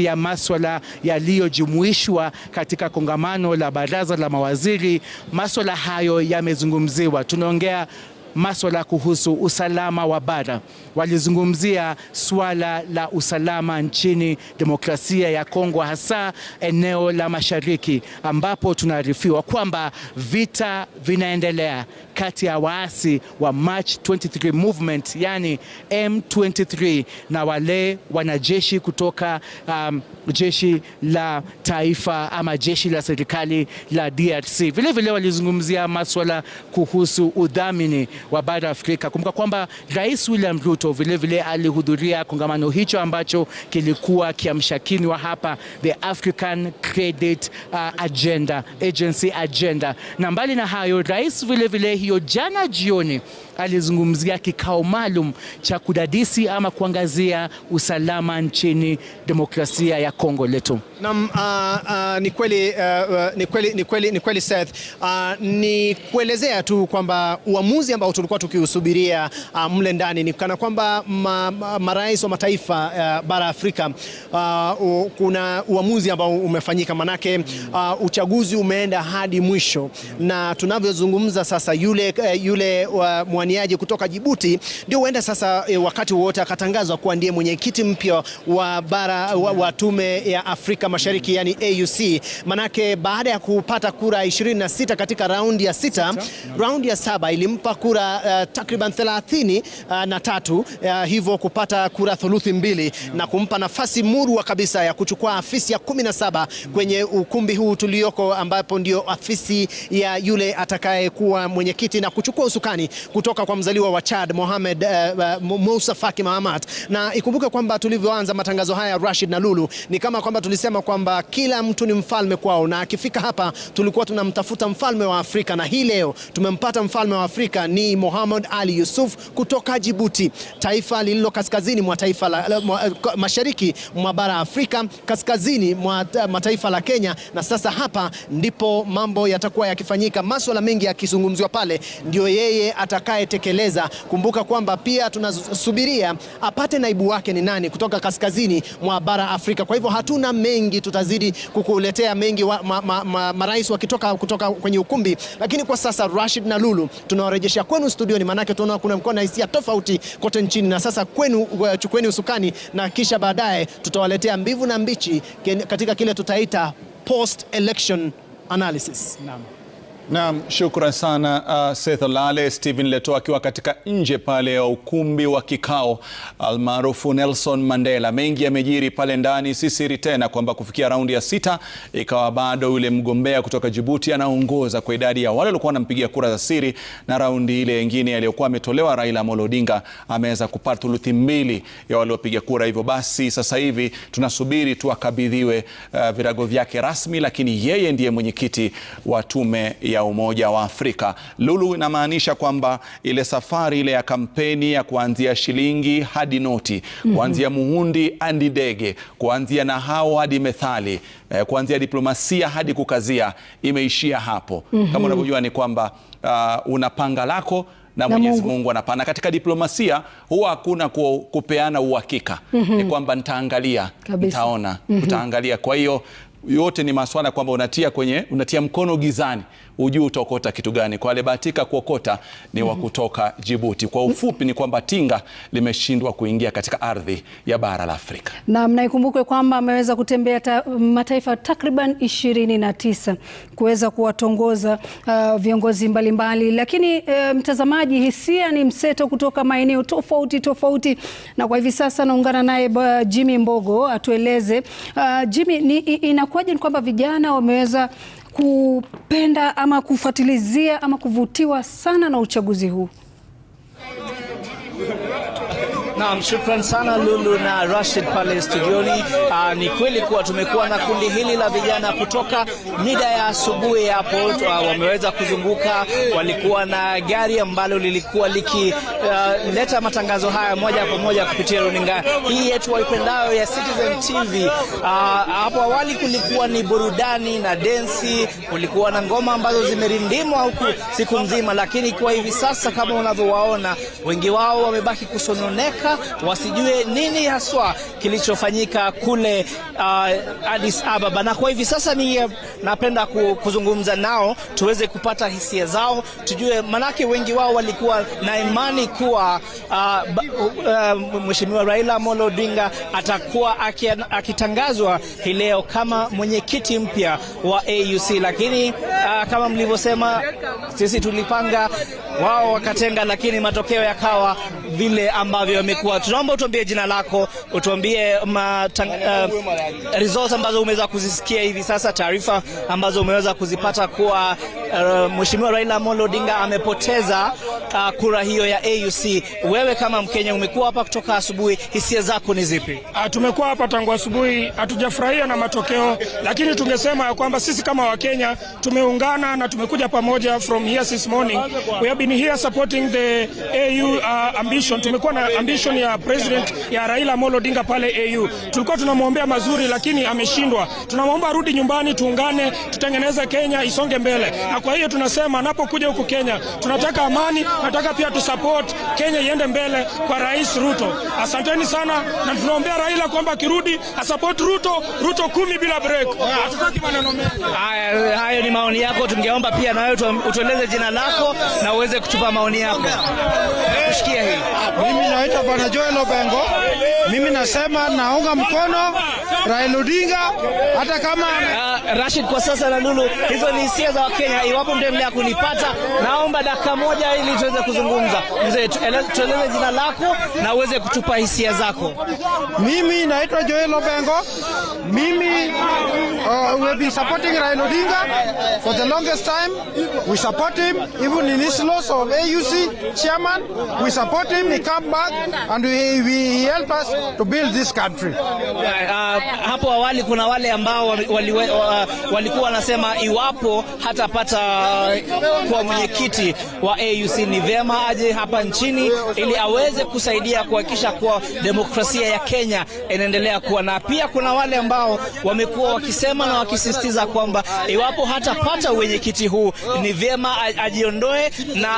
[SPEAKER 1] ya masuala yaliyojumuishwa katika kongamano la baraza la mawaziri, masuala hayo yamezungumziwa. Tunaongea masuala kuhusu usalama wa bara, walizungumzia swala la usalama nchini Demokrasia ya Kongo, hasa eneo la mashariki ambapo tunaarifiwa kwamba vita vinaendelea kati ya waasi wa March 23 Movement, yani M23, na wale wanajeshi kutoka jeshi la taifa ama jeshi la serikali la DRC. Vile vile walizungumzia masuala kuhusu udhamini wa bara Afrika. Kumbuka kwamba Rais William Ruto vile vile alihudhuria kongamano hicho ambacho kilikuwa kiamshakinywa hapa, the African Credit Agenda, Agency Agenda. Na mbali na hayo, Rais vile vile hiyo jana jioni alizungumzia kikao maalum cha kudadisi ama kuangazia usalama nchini Demokrasia ya Kongo. Leto.
[SPEAKER 2] Naam, ni kweli Seth. Ni kuelezea tu kwamba uamuzi ambao tulikuwa tukiusubiria mle ndani ni kana kwamba marais wa mataifa bara Afrika, kuna uamuzi ambao umefanyika, manake uchaguzi umeenda hadi mwisho, na tunavyozungumza sasa yule mwaniaji kutoka Djibouti ndio huenda sasa wakati wote akatangazwa kuwa ndiye mwenyekiti mpya wa bara wa tume ya Afrika Mashariki, yani AUC. Manake baada ya kupata kura 26 katika raundi ya 6, raundi ya 7 ilimpa kura takriban 33, hivyo kupata kura thuluthi 2 na kumpa nafasi murwa kabisa ya kuchukua afisi ya 17 kwenye ukumbi huu tulioko, ambapo ndio afisi ya yule atakayekuwa mwenyekiti na kuchukua usukani kutoka kutoka kwa mzaliwa wa Chad Mohamed Moussa Faki Mahamat. Na ikumbuke kwamba tulivyoanza matangazo haya, Rashid na Lulu, ni kama kwamba tulisema kwamba kila mtu ni mfalme kwao, na akifika hapa tulikuwa tunamtafuta mfalme wa Afrika, na hii leo tumempata mfalme wa Afrika, ni Mohamed Ali Yusuf kutoka Djibouti, taifa lililo kaskazini mwa taifa la, mashariki mwa bara Afrika, kaskazini mwa taifa la Kenya. Na sasa hapa ndipo mambo yatakuwa yakifanyika, masuala mengi yakizungumziwa pale, ndio yeye atakayetekeleza. Kumbuka kwamba pia tunasubiria apate naibu wake ni nani kutoka kaskazini mwa bara Afrika. Kwa hivyo hatuna mengi, tutazidi kukuletea mengi marais wakitoka kutoka kwenye ukumbi, lakini kwa sasa Rashid na Lulu tunawarejesha kwenu studioni, manake tunaona kuna mkono na hisia tofauti kote nchini, na sasa kwenu chukueni usukani, na kisha baadaye tutawaletea mbivu na mbichi katika kile tutaita post election analysis.
[SPEAKER 3] Naam.
[SPEAKER 4] Naam, shukran sana Seth Olale. Stephen Leto akiwa katika nje pale ya ukumbi wa kikao almaarufu Nelson Mandela. Mengi yamejiri pale ndani, si siri tena kwamba kufikia raundi ya 6 ikawa bado yule mgombea kutoka Djibouti anaongoza kwa idadi ya wale waliokuwa wanampigia kura za siri, na raundi ile nyingine aliyokuwa ametolewa Raila Amolo Odinga ameweza kupata thuluthi 2 ya waliopiga kura. Hivyo basi sasa hivi tunasubiri tu akabidhiwe virago vyake rasmi, lakini yeye ndiye mwenyekiti wa tume ya Umoja wa Afrika. Lulu, inamaanisha kwamba ile safari ile ya kampeni ya kuanzia shilingi hadi noti, kuanzia muhundi hadi dege, kuanzia nahau hadi methali, kuanzia diplomasia hadi kukazia, imeishia hapo. Kama unavyojua ni kwamba unapanga lako na Mwenyezi Mungu anapana. Katika diplomasia huwa hakuna kupeana uhakika. Ni kwamba nitaangalia, nitaona, utaangalia. Kwa hiyo yote ni maswala kwamba unatia mkono gizani, ujue utaokota kitu gani. Kwa aliyebahatika kuokota ni wa kutoka Djibouti. Kwa ufupi ni kwamba tinga limeshindwa kuingia katika ardhi ya bara la Afrika.
[SPEAKER 5] Na mnaikumbukwe kwamba ameweza kutembea mataifa takriban 29 kuweza kuwatongoza viongozi mbalimbali. Lakini mtazamaji, hisia ni mseto kutoka maeneo tofauti tofauti, na kwa hivi sasa naungana naye Jimmy Mbogo atueleze. Jimmy, inakuwaje ni kwamba vijana wameweza kupenda ama kufuatilizia ama kuvutiwa sana na uchaguzi huu?
[SPEAKER 6] Naam, shukran sana Lulu na Rashid pale studioni. Ni kweli kuwa tumekuwa na kundi hili la vijana kutoka mida ya asubuhi hapo, wameweza kuzunguka. Walikuwa na gari ambalo lilikuwa likileta matangazo haya moja kwa moja kupitia runinga hii yetu waipendayo ya Citizen TV. Hapo awali kulikuwa ni burudani na densi, kulikuwa na ngoma ambazo zimerindimwa huku siku nzima, lakini kwa hivi sasa kama unavyowaona wengi wao wamebaki kusononeka, wasijue nini haswa kilichofanyika kule Addis Ababa. Na kwa hivi sasa ni napenda kuzungumza nao tuweze kupata hisia zao, tujue, manake wengi wao walikuwa na imani kuwa Mheshimiwa Raila Amolo Odinga atakuwa akitangazwa hii leo kama mwenyekiti mpya wa AUC, lakini kama mlivyosema sisi tulipanga, wao wakatenga, lakini matokeo yakawa vile ambavyo yamekuwa. Tunaomba utuambie jina lako, utuambie results ambazo umeweza kuzisikia hivi sasa, taarifa ambazo umeweza kuzipata kuwa Mheshimiwa Raila Amolo Odinga amepoteza kura hiyo ya AUC. Wewe kama Mkenya umekuwa hapa kutoka asubuhi, hisia zako ni zipi?
[SPEAKER 7] Tumekuwa hapa tangu asubuhi, hatujafurahia na matokeo, lakini tungesema ya kwamba sisi kama Wakenya tumeungana na tumekuja pamoja from here this morning. We have been here supporting the AU ambition. Tumekuwa na ambition ya president ya Raila Amolo Odinga pale AU. Tulikuwa tunamwombea mazuri lakini ameshindwa. Tunamwomba arudi nyumbani, tuungane, tutengeneze Kenya isonge mbele. Na kwa hiyo tunasema anapokuja huku Kenya tunataka amani, nataka pia tu support Kenya iende mbele kwa Rais Ruto. Asanteni sana, na tunaombea Raila kwamba akirudi asupport Ruto, Ruto 10 bila break. Hatutaki maneno mengi.
[SPEAKER 6] Hayo ni maoni yako. Tungeomba pia na wewe utueleze jina lako na uweze kutupa maoni yako. Kushikia hii.
[SPEAKER 8] Mimi naitwa Bwana Joel Obengo. Mimi nasema naunga mkono Raila Odinga hata kama
[SPEAKER 6] Rashid kwa sasa na Lulu, hizo ni hisia za Wakenya. Iwapo mtaendelea kunipata, naomba dakika moja ili tuweze kuzungumza. Mzee, tueleze jina lako na uweze kutupa hisia zako.
[SPEAKER 8] Mimi naitwa Joel Obengo. Mimi we have been supporting Raila Odinga for the longest time. We support him even in his loss of AUC chairman. We support him. He come back and he help us to build this country.
[SPEAKER 6] Hapo awali kuna wale ambao walikuwa wanasema iwapo hatapata kuwa mwenyekiti wa AUC ni vyema aje hapa nchini ili aweze kusaidia kuhakikisha kuwa demokrasia ya Kenya inaendelea kuwa. Na pia kuna wale ambao wamekuwa wakisema na wakisisitiza kwamba iwapo hatapata mwenyekiti huu ni vyema ajiondoe na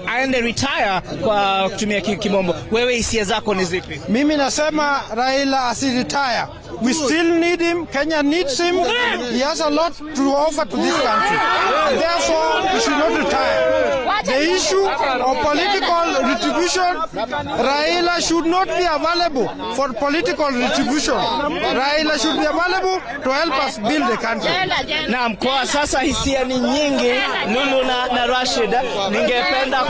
[SPEAKER 6] aende retire kwa kutumia kimombo. Wewe hisia zako ni zipi?
[SPEAKER 8] Mimi nasema Raila asiretire. We still need him. Kenya needs him. He has a lot to offer to this country. And therefore, he should not retire. The issue of political retribution, Raila should not be available for political retribution. Raila should be available to help us build the country.
[SPEAKER 6] Naam, kwa sasa hisia ni nyingi, Lulu na Rashid. Ningependa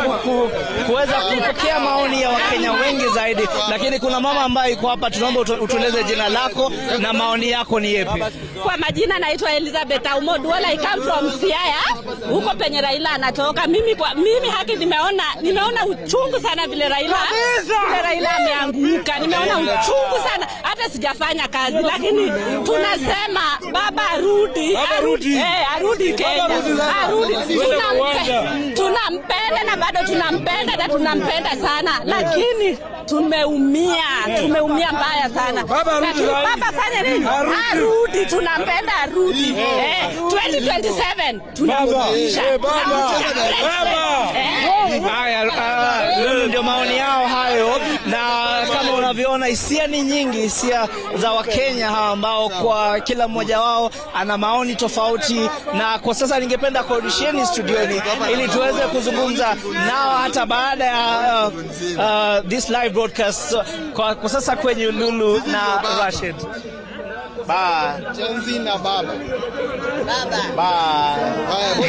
[SPEAKER 6] kuweza kupokea maoni ya Wakenya wengi zaidi, lakini kuna mama ambaye yuko hapa, tunaomba utueleze jina lako na maoni yako ni yepi?
[SPEAKER 9] Kwa majina naitwa Elizabeth Aumoduola, I come from Siaya, huko penye Raila anatoka. Mimi haki nimeona uchungu sana vile Raila ameanguka. Nimeona uchungu sana, hata sijafanya kazi, lakini tunasema baba arudi, arudi Kenya, arudi. Tunampenda na bado tunampenda na tunampenda sana, lakini tumeumia mbaya sana. Lakini baba fanya nini? Arudi, tunampenda arudi. 2027 tunamrudisha.
[SPEAKER 6] Haya, ndio maoni yao hayo, na kama unavyoona hisia ni nyingi, hisia za Wakenya hawa ambao kwa kila mmoja wao ana maoni tofauti. Na kwa sasa ningependa kurudishieni studioni ili tuweze kuzungumza nao hata baada ya this live broadcast. Kwa sasa kwenye Lulu na Rashid.
[SPEAKER 10] Bye. Chenzi na baba. Baba. Bye.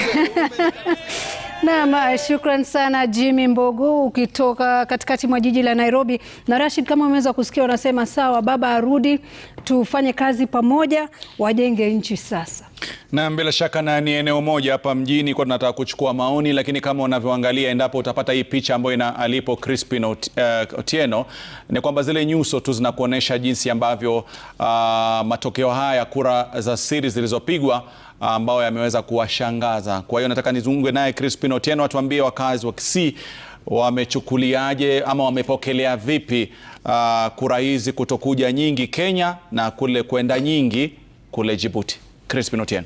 [SPEAKER 5] Naam, shukran sana Jimmy Mbogo ukitoka katikati mwa jiji la Nairobi. Na Rashid, kama umeweza kusikia wanasema sawa, baba arudi, tufanye kazi pamoja, wajenge nchi sasa.
[SPEAKER 4] Na bila shaka na ni eneo moja hapa mjini kwa tunataka kuchukua maoni, lakini kama unavyoangalia endapo utapata hii picha ambayo ina alipo Crispin Otieno, ni kwamba zile nyuso tu zinakuonesha jinsi ambavyo matokeo haya kura za siri zilizopigwa ambao yameweza kuwashangaza. Kwa hiyo nataka nizungumze naye Crispin Otieno atuambie wakazi wa Kisii wamechukuliaje ama wamepokelea vipi kura hizi kutokuja nyingi Kenya na kule kwenda nyingi kule Djibouti. Crispin Otieno.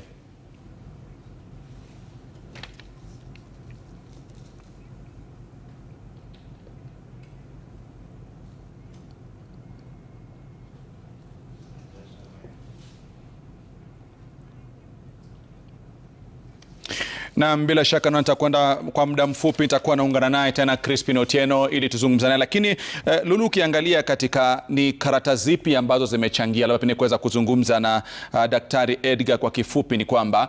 [SPEAKER 4] Na bila shaka na nitakwenda kwa muda mfupi nitakuwa naungana naye tena Crispin Otieno ili tuzungumze naye. Lakini Lulu, ukiangalia katika ni karata zipi ambazo zimechangia, labda pengine kuweza kuzungumza na Daktari Edgar kwa kifupi, ni kwamba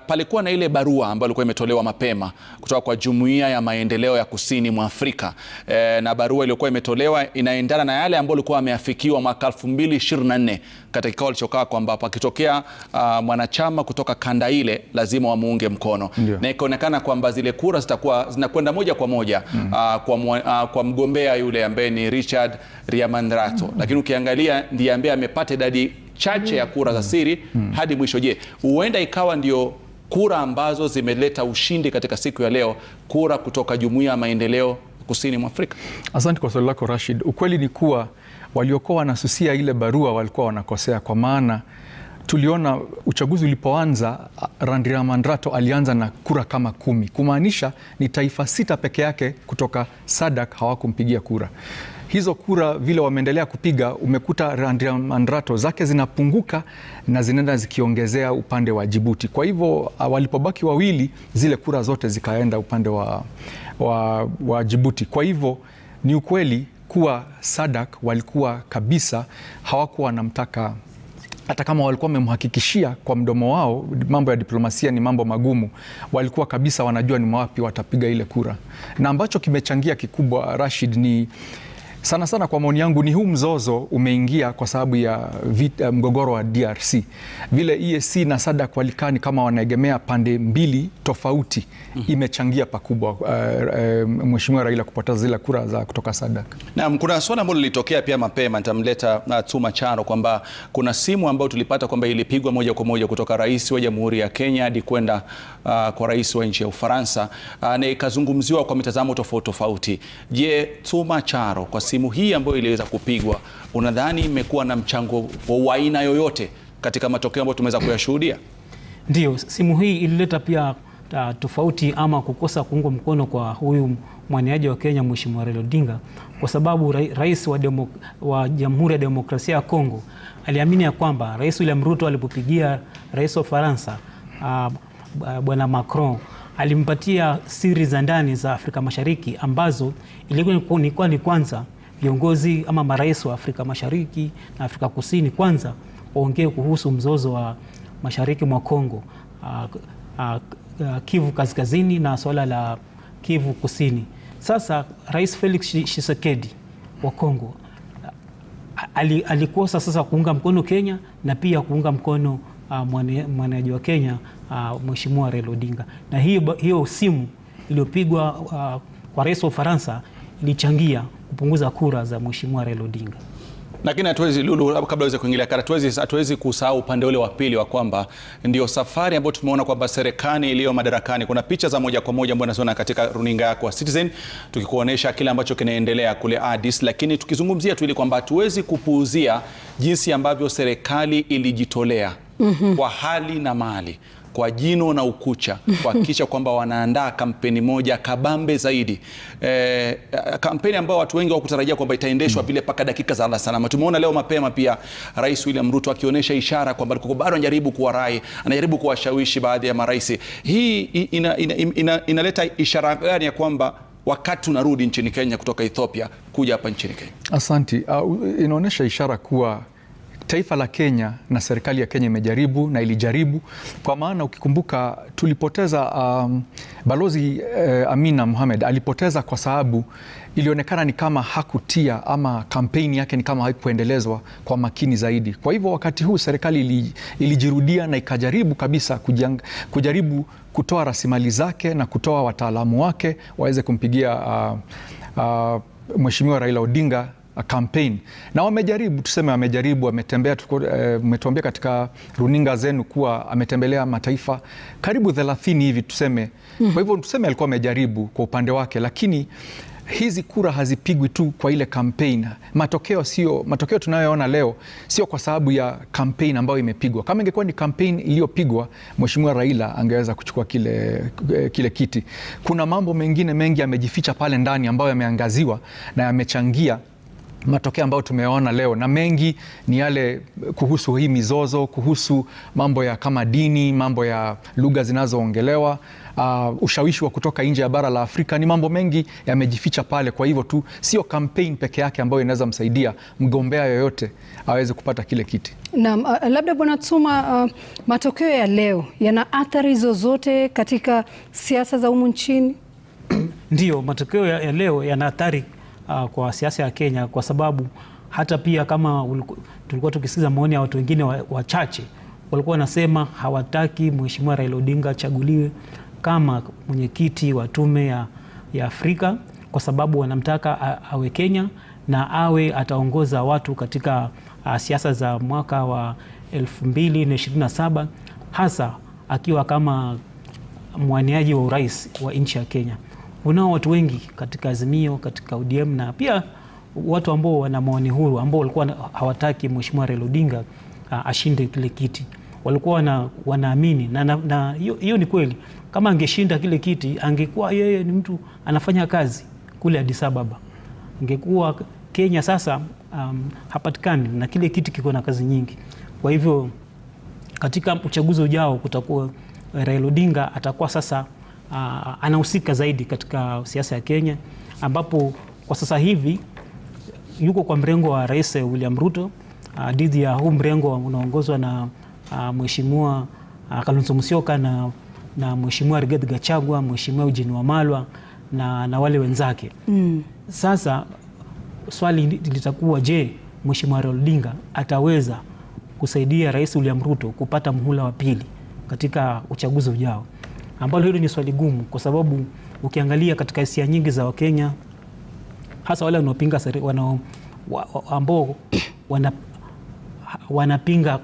[SPEAKER 4] palikuwa na ile barua ambayo ilikuwa imetolewa mapema kutoka kwa Jumuiya ya Maendeleo ya Kusini mwa Afrika, na barua iliyokuwa imetolewa inaendana na yale ambayo ilikuwa ameafikiwa mwaka 2024 katika kikao kilichokaa kwamba pakitokea mwanachama kutoka kanda ile lazima wamuunge mkono. Na ikaonekana kwamba zile kura zitakuwa zinakwenda moja kwa moja kwa mgombea yule ambaye ni Richard Riamandrato. Lakini ukiangalia ndiye ambaye amepata idadi chache ya kura za siri hadi mwisho. Je, huenda ikawa ndio kura ambazo zimeleta ushindi katika siku ya leo, kura kutoka Jumuiya ya Maendeleo Kusini mwa Afrika?
[SPEAKER 11] Asante kwa swali lako Rashid. Ukweli ni kuwa waliokuwa wanasusia ile barua walikuwa wanakosea, kwa maana tuliona uchaguzi ulipoanza Randriamandrato alianza na kura kama 10, kumaanisha ni taifa 6 peke yake kutoka SADC hawakumpigia kura. Hizo kura vile wameendelea kupiga, umekuta Randriamandrato zake zinapunguka na zinaenda zikiongezea upande wa Djibouti. Kwa hivyo walipobaki wawili, zile kura zote zikaenda upande wa Djibouti. Kwa hivyo ni ukweli kuwa SADC walikuwa kabisa hawakuwa wanamtaka, hata kama walikuwa wamemhakikishia kwa mdomo wao, mambo ya diplomasia ni mambo magumu, walikuwa kabisa wanajua ni wapi watapiga ile kura. Na ambacho kimechangia kikubwa Rashid ni Sana sana kwa maoni yangu ni huu mzozo umeingia kwa sababu ya mgogoro wa DRC. Vile EAC na SADC walikani kama wanaegemea pande mbili tofauti, imechangia pakubwa Mheshimiwa Raila kupoteza zile kura za kutoka SADC.
[SPEAKER 4] Naam, kuna swala ambalo lilitokea pia mapema, nitamleta Tsuma Charo, kwamba kuna simu ambayo tulipata kwamba ilipigwa moja kwa moja kutoka rais wa Jamhuri ya Kenya hadi kwenda kwa rais wa nchi ya Ufaransa, na ikazungumziwa kwa mitazamo tofauti tofauti. Je, Tsuma Charo, kwa simu hii ambayo iliweza kupigwa, unadhani imekuwa na mchango wa aina yoyote katika matokeo ambayo tumeweza kuyashuhudia?
[SPEAKER 12] Ndio, simu hii ilileta pia tofauti ama kukosa kuungwa mkono kwa huyu mwaniaji wa Kenya Mheshimiwa Raila Odinga, kwa sababu rais wa Jamhuri ya Demokrasia ya Kongo aliamini ya kwamba Rais William Ruto alipopigia rais wa Ufaransa Bwana Macron alimpatia siri za ndani za Afrika Mashariki ambazo ilikuwa ni kwanza viongozi ama marais wa Afrika Mashariki na Afrika Kusini kwanza waongee kuhusu mzozo wa mashariki mwa Kongo, Kivu Kaskazini na swala la Kivu Kusini. Sasa Rais Felix Tshisekedi wa Kongo alikosa sasa kuunga mkono Kenya na pia kuunga mkono mwanaji wa Kenya Mheshimiwa Raila Odinga. Na hiyo simu iliyopigwa kwa rais wa Ufaransa ilichangia kupunguza kura za Mheshimiwa Raila Odinga.
[SPEAKER 4] Lakini hatuwezi, Lulu, kabla uweze kuingilia kati, hatuwezi kusahau upande ule wa pili wa kwamba ndio safari ambayo tumeona kwamba serikali iliyo madarakani, kuna picha za moja kwa moja ambazo naziona katika runinga yako ya Citizen tukikuonesha kile ambacho kinaendelea kule Addis, lakini tukizungumzia tu ili kwamba hatuwezi kupuuzia jinsi ambavyo serikali ilijitolea kwa hali na mali, kwa jino na ukucha, kuhakikisha kwamba wanaandaa kampeni moja kabambe zaidi, kampeni ambayo watu wengi hawakutarajia kwamba itaendeshwa vile paka dakika za salama. Tumeona leo mapema pia Rais William Ruto akionyesha ishara kwamba alikuwa bado anajaribu kuwarai, anajaribu kuwashawishi baadhi ya marais. Hii inaleta ishara gani ya kwamba wakati tunarudi nchini Kenya kutoka Ethiopia kuja hapa nchini Kenya?
[SPEAKER 11] Asanti. Inaonyesha ishara kuwa taifa la Kenya na serikali ya Kenya imejaribu na ilijaribu, kwa maana ukikumbuka tulipoteza Balozi Amina Mohamed alipoteza kwa sababu ilionekana ni kama hakutia ama kampeni yake ni kama haikuendelezwa kwa makini zaidi. Kwa hivyo wakati huu serikali ilijirudia na ikajaribu kabisa kujaribu kutoa rasilimali zake na kutoa wataalamu wake waweze kumpigia Mheshimiwa Raila Odinga campaign. Na wamejaribu, tuseme wamejaribu, wametembea, umetuambia katika runinga zenu kuwa ametembelea mataifa karibu 30 hivi tuseme. Kwa hivyo tuseme alikuwa amejaribu kwa upande wake, lakini hizi kura hazipigwi tu kwa ile campaign. Matokeo tunayoona leo sio kwa sababu ya campaign ambayo imepigwa. Kama ingekuwa ni campaign iliyopigwa, Mheshimiwa Raila angeweza kuchukua kile kiti. Kuna mambo mengine mengi yamejificha pale ndani ambayo yameangaziwa na yamechangia matokeo ambayo tumeona leo, na mengi ni yale kuhusu hii mizozo, kuhusu mambo ya kama dini, mambo ya lugha zinazoongelewa, ushawishi wa kutoka nje ya bara la Afrika. Ni mambo mengi yamejificha pale. Kwa hivyo tu sio campaign peke yake ambayo inaweza msaidia mgombea yoyote aweze kupata kile kiti.
[SPEAKER 5] Naam, labda Bwana Tsuma, matokeo ya leo yana athari zozote katika siasa za humu nchini?
[SPEAKER 12] Ndio, matokeo ya leo yana athari kwa siasa ya Kenya, kwa sababu hata pia kama tulikuwa tukisikiza maoni ya watu wengine wachache walikuwa wanasema hawataki Mheshimiwa Raila Odinga achaguliwe kama mwenyekiti wa tume ya Afrika, kwa sababu wanamtaka awe Kenya na awe ataongoza watu katika siasa za mwaka wa 2027, hasa akiwa kama mwaniaji wa urais wa nchi ya Kenya. Unao watu wengi katika Azimio, katika ODM na pia watu ambao wana maoni huru ambao walikuwa hawataki Mheshimiwa Raila Odinga ashinde kile kiti. Walikuwa wanaamini na hiyo ni kweli, kama angeshinda kile kiti angekuwa yeye ni mtu anafanya kazi kule Addis Ababa. Angekuwa Kenya sasa hapatikani, na kile kiti kiko na kazi nyingi. Kwa hivyo katika uchaguzi ujao kutakuwa Raila Odinga atakuwa sasa anahusika zaidi katika siasa ya Kenya, ambapo kwa sasa hivi yuko kwa mrengo wa Rais William Ruto dhidi ya huu mrengo unaongozwa na Mheshimiwa Kalonzo Musyoka na Mheshimiwa Rigathi Gachagua, Mheshimiwa Eugene Wamalwa na wale wenzake. Sasa Swali litakuwa, je, Mheshimiwa Raila Odinga ataweza kusaidia Rais William Ruto kupata muhula wa pili katika uchaguzi ujao? Ambalo hilo ni swali gumu, kwa sababu ukiangalia katika hisia nyingi za Wakenya, hasa wale wanaopinga ambao wanapinga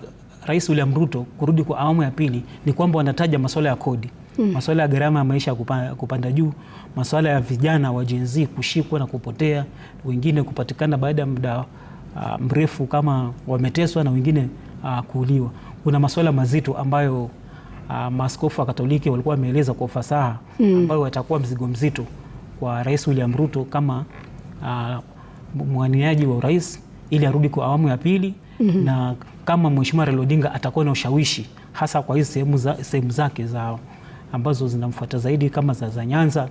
[SPEAKER 12] Rais William Ruto kurudi kwa awamu ya pili, ni kwamba wanataja masuala ya kodi, masuala ya gharama ya maisha kupanda juu, masuala ya vijana wa Gen Z kushikwa na kupotea, wengine kupatikana baada ya muda mrefu kama wameteswa na wengine kuuliwa. Kuna masuala mazito ambayo maaskofu wa Katoliki walikuwa wameeleza kwa ufasaha, ambayo watakuwa mzigo mzito kwa Rais William Ruto kama mwaniaji wa urais ili arudi kwa awamu ya pili. Na kama Mheshimiwa Raila Odinga atakuwa na ushawishi hasa kwa hizi sehemu zake za ambazo zinamfuata zaidi kama za Nyanza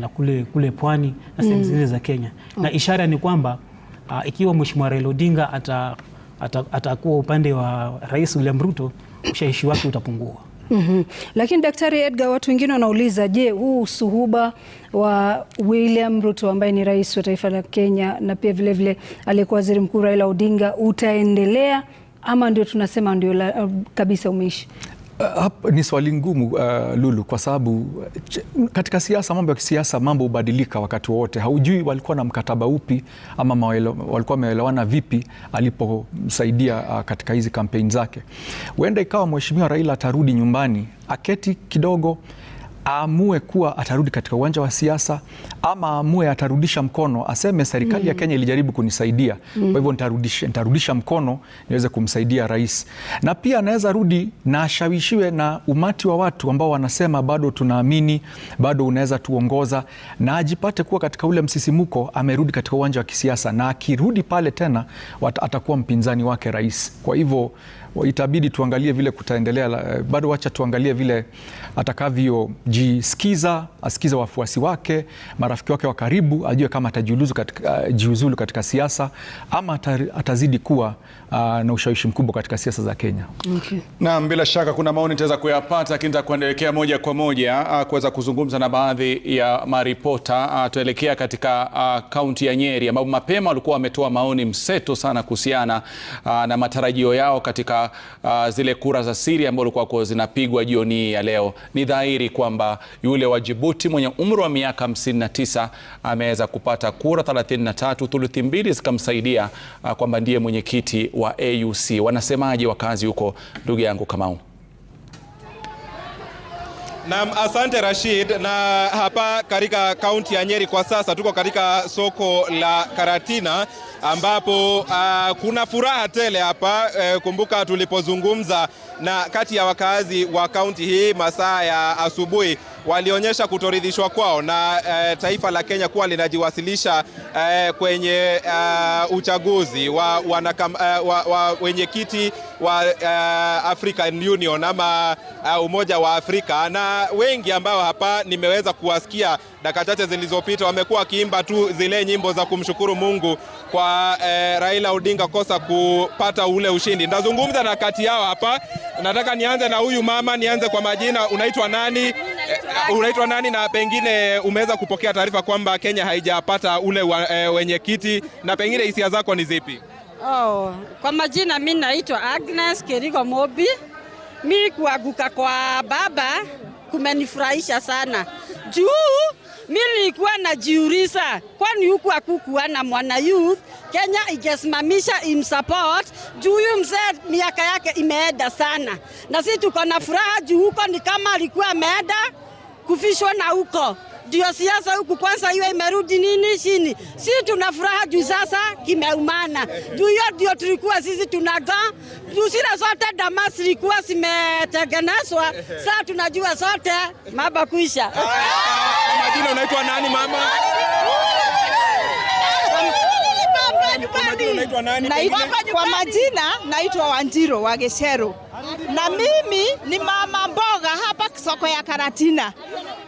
[SPEAKER 12] na kule Pwani na sehemu zingine za Kenya. Na ishara ni kwamba ikiwa Mheshimiwa Raila Odinga atakuwa upande wa Rais William Ruto, ushawishi wake utapungua.
[SPEAKER 5] Lakini Daktari Edgar, watu wengine wanauliza, je, huu usuhuba wa William Ruto ambaye ni rais wa taifa la Kenya na pia vile vile aliyekuwa waziri mkuu Raila Odinga utaendelea ama ndio tunasema ndio kabisa umeishi?
[SPEAKER 11] Ni swali ngumu Lulu, kwa sababu katika siasa, mambo ya kisiasa, mambo hubadilika wakati wote. Haujui walikuwa na mkataba upi ama walikuwa wameelewana vipi alipomsaidia katika hizi kampeni zake. Huenda ikawa Mheshimiwa Raila atarudi nyumbani, aketi kidogo, aamue kuwa atarudi katika uwanja wa siasa ama aamue atarudisha mkono, aseme serikali ya Kenya ilijaribu kunisaidia, kwa hivyo nitarudisha mkono niweze kumsaidia rais. Na pia anaweza rudi na ashawishiwe na umati wa watu ambao wanasema bado tunaamini, bado unaweza tuongoza, na ajipate kuwa katika ule msisimuko amerudi katika uwanja wa kisiasa, na akirudi pale tena atakuwa mpinzani wake rais. Kwa hivyo itabidi tuangalie vile kutaendelea, bado wacha tuangalie vile atakavyojisikiza, asikize wafuasi wake, marafiki wake wa karibu, ajue kama atajiuzulu katika siasa ama atazidi kuwa na ushawishi mkubwa katika siasa za Kenya.
[SPEAKER 5] Okay.
[SPEAKER 4] Naam, bila shaka kuna maoni nitaweza kuyapata, lakini nitakuelekea moja kwa moja kuweza kuzungumza na baadhi ya maripota. Tuelekea katika kaunti ya Nyeri ambapo mapema walikuwa wametoa maoni mseto sana kuhusiana na matarajio yao katika zile kura za siri ambazo zilikuwa zinapigwa jioni ya leo. Ni dhahiri kwamba yule wa Djibouti mwenye umri wa miaka 59 ameweza kupata kura 33, thuluthi mbili zikamsaidia kwamba ndiye mwenyekiti wa AUC. Wanasemaje wakazi huko, ndugu yangu Kamau?
[SPEAKER 13] Naam, asante Rashid. Na hapa katika kaunti ya Nyeri kwa sasa tuko katika soko la Karatina ambapo kuna furaha tele hapa. Kumbuka tulipozungumza na kati ya wakazi wa kaunti hii masaa ya asubuhi, walionyesha kutoridhishwa kwao na taifa la Kenya kuwa linajiwasilisha kwenye uchaguzi wa wenyekiti wa African Union ama Umoja wa Afrika. Na wengi ambao hapa nimeweza kuwasikia dakika chache zilizopita wamekuwa wakiimba tu zile nyimbo za kumshukuru Mungu kwa Raila Odinga kosa kupata ule ushindi. Ndazungumza na kati yao hapa. Nataka nianze na huyu mama, nianze kwa majina. Unaitwa nani? Unaitwa nani na pengine umeweza kupokea taarifa kwamba Kenya haijapata ule wenyekiti, na pengine hisia zako ni zipi?
[SPEAKER 9] Oh, kwa majina mimi naitwa Agnes Kerigo Mobi. Mimi kuanguka kwa baba kumenifurahisha sana. Juu mimi nilikuwa najiuliza, kwani huku hakukuwa na mwana youth Kenya ingesimamisha imsupport? Juu huyu mzee miaka yake imeenda sana, na sisi tuko na furaha juu huko ni kama alikuwa ameenda kufishwa na huko ndio siasa huku kwanza iwe imerudi nini chini. Sisi tuna furaha juu sasa kimeumana. Juu hiyo ndio tulikuwa sisi tunaga. Juu zile zote damas zilikuwa zimetengenezwa. Sasa tunajua sote maba kuisha.
[SPEAKER 13] Kwa majina unaitwa nani mama?
[SPEAKER 14] Kwa majina naitwa Wanjiro wa Geshero. Na mimi ni mama mboga hapa soko ya Karatina.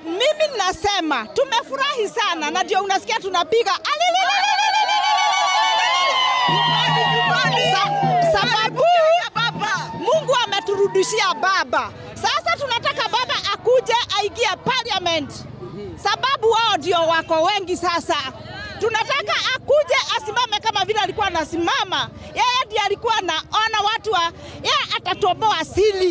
[SPEAKER 14] Mimi nasema tumefurahi sana, na ndio unasikia tunapiga sababu Mungu ameturudishia baba. Sasa tunataka baba akuje aingie parliament, sababu wao ndio wako wengi sasa. Tunataka akuje asimame kama vile alikuwa anasimama. Yeye ndiye alikuwa anaona watu wa, yeye atatoboa asili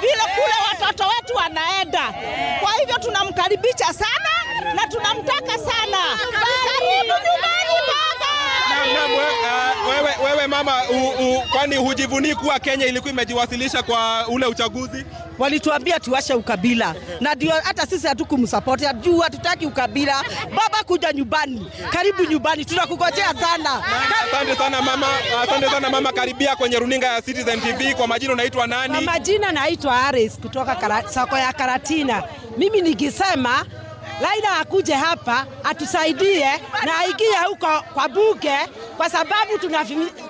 [SPEAKER 14] vile kule watoto wetu wanaenda. Kwa hivyo tunamkaribisha sana na tunamtaka sana. Karibu nyumbani baba.
[SPEAKER 13] Naam, wewe mama, kwani hujivunii kuwa Kenya ilikuwa imejiwasilisha kwa ule uchaguzi?
[SPEAKER 15] Walituambia tuache ukabila na ndio hata sisi hatukumsupport, juu hatutaki ukabila. Baba kuja nyumbani, karibu nyumbani, tunakungojea sana.
[SPEAKER 13] Asante sana mama, asante sana mama. Karibia kwenye runinga ya Citizen TV. Kwa majina unaitwa nani?
[SPEAKER 15] Kwa majina naitwa Aris kutoka soko ya Karatina. Mimi nikisema Raila akuje hapa atusaidie na aingie huko kwa bunge, kwa sababu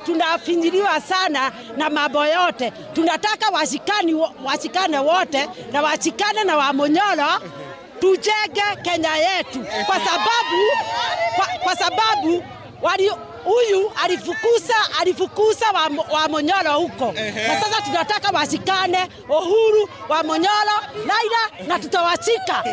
[SPEAKER 15] tunafinyiliwa sana na mambo yote. Tunataka washikane wote na washikane na Wamunyoro, tujenge Kenya yetu, kwa sababu huyu alifukuza Wamunyoro huko. Na sasa tunataka washikane Uhuru, Wamunyoro, Raila, na tutawashika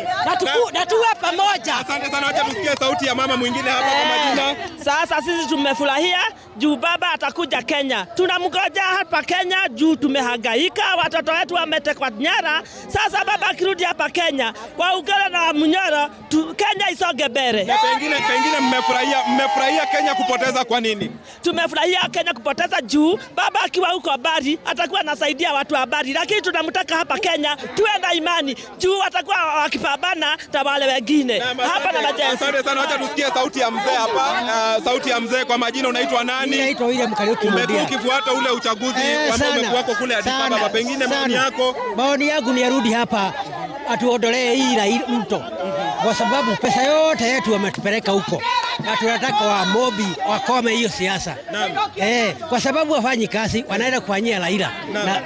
[SPEAKER 15] na tuwe pamoja.
[SPEAKER 13] Asante sana, acha tusikie sauti ya mama mwingine hapa kwa majina.
[SPEAKER 16] Sasa sisi tumefurahia juu baba atakuja Kenya. Tunamgoja hapa Kenya juu tumehangaika, watoto wetu wametekwa nyara. Sasa baba akirudi hapa Kenya, waungane na Wamunyoro, Kenya isonge mbele.
[SPEAKER 13] Na pengine mmefurahia Kenya kupoteza kwa nini?
[SPEAKER 16] Tumefurahia Kenya kupoteza juu baba akiwa huko habari atakuwa anasaidia watu habari, lakini tunamtaka hapa Kenya tuwe na imani juu atakuwa wakipambana na wale wengine hapa na majenzi.
[SPEAKER 13] Asante sana, acha tusikie sauti ya mzee hapa. Sauti ya mzee, kwa majina unaitwa nani?
[SPEAKER 17] Naitwa William Kariuki Mundia.
[SPEAKER 13] Umekuwa ukifuata ule uchaguzi ambao umekuwa kule Addis Ababa, pengine maoni yako?
[SPEAKER 17] Maoni yangu ni arudi hapa atuondolee hii mto, kwa sababu pesa yote yetu wametupeleka huko, na tunataka wa Mobi wakome hiyo siasa. Kwa sababu wafanyi kazi, wanaenda kufanyia Raila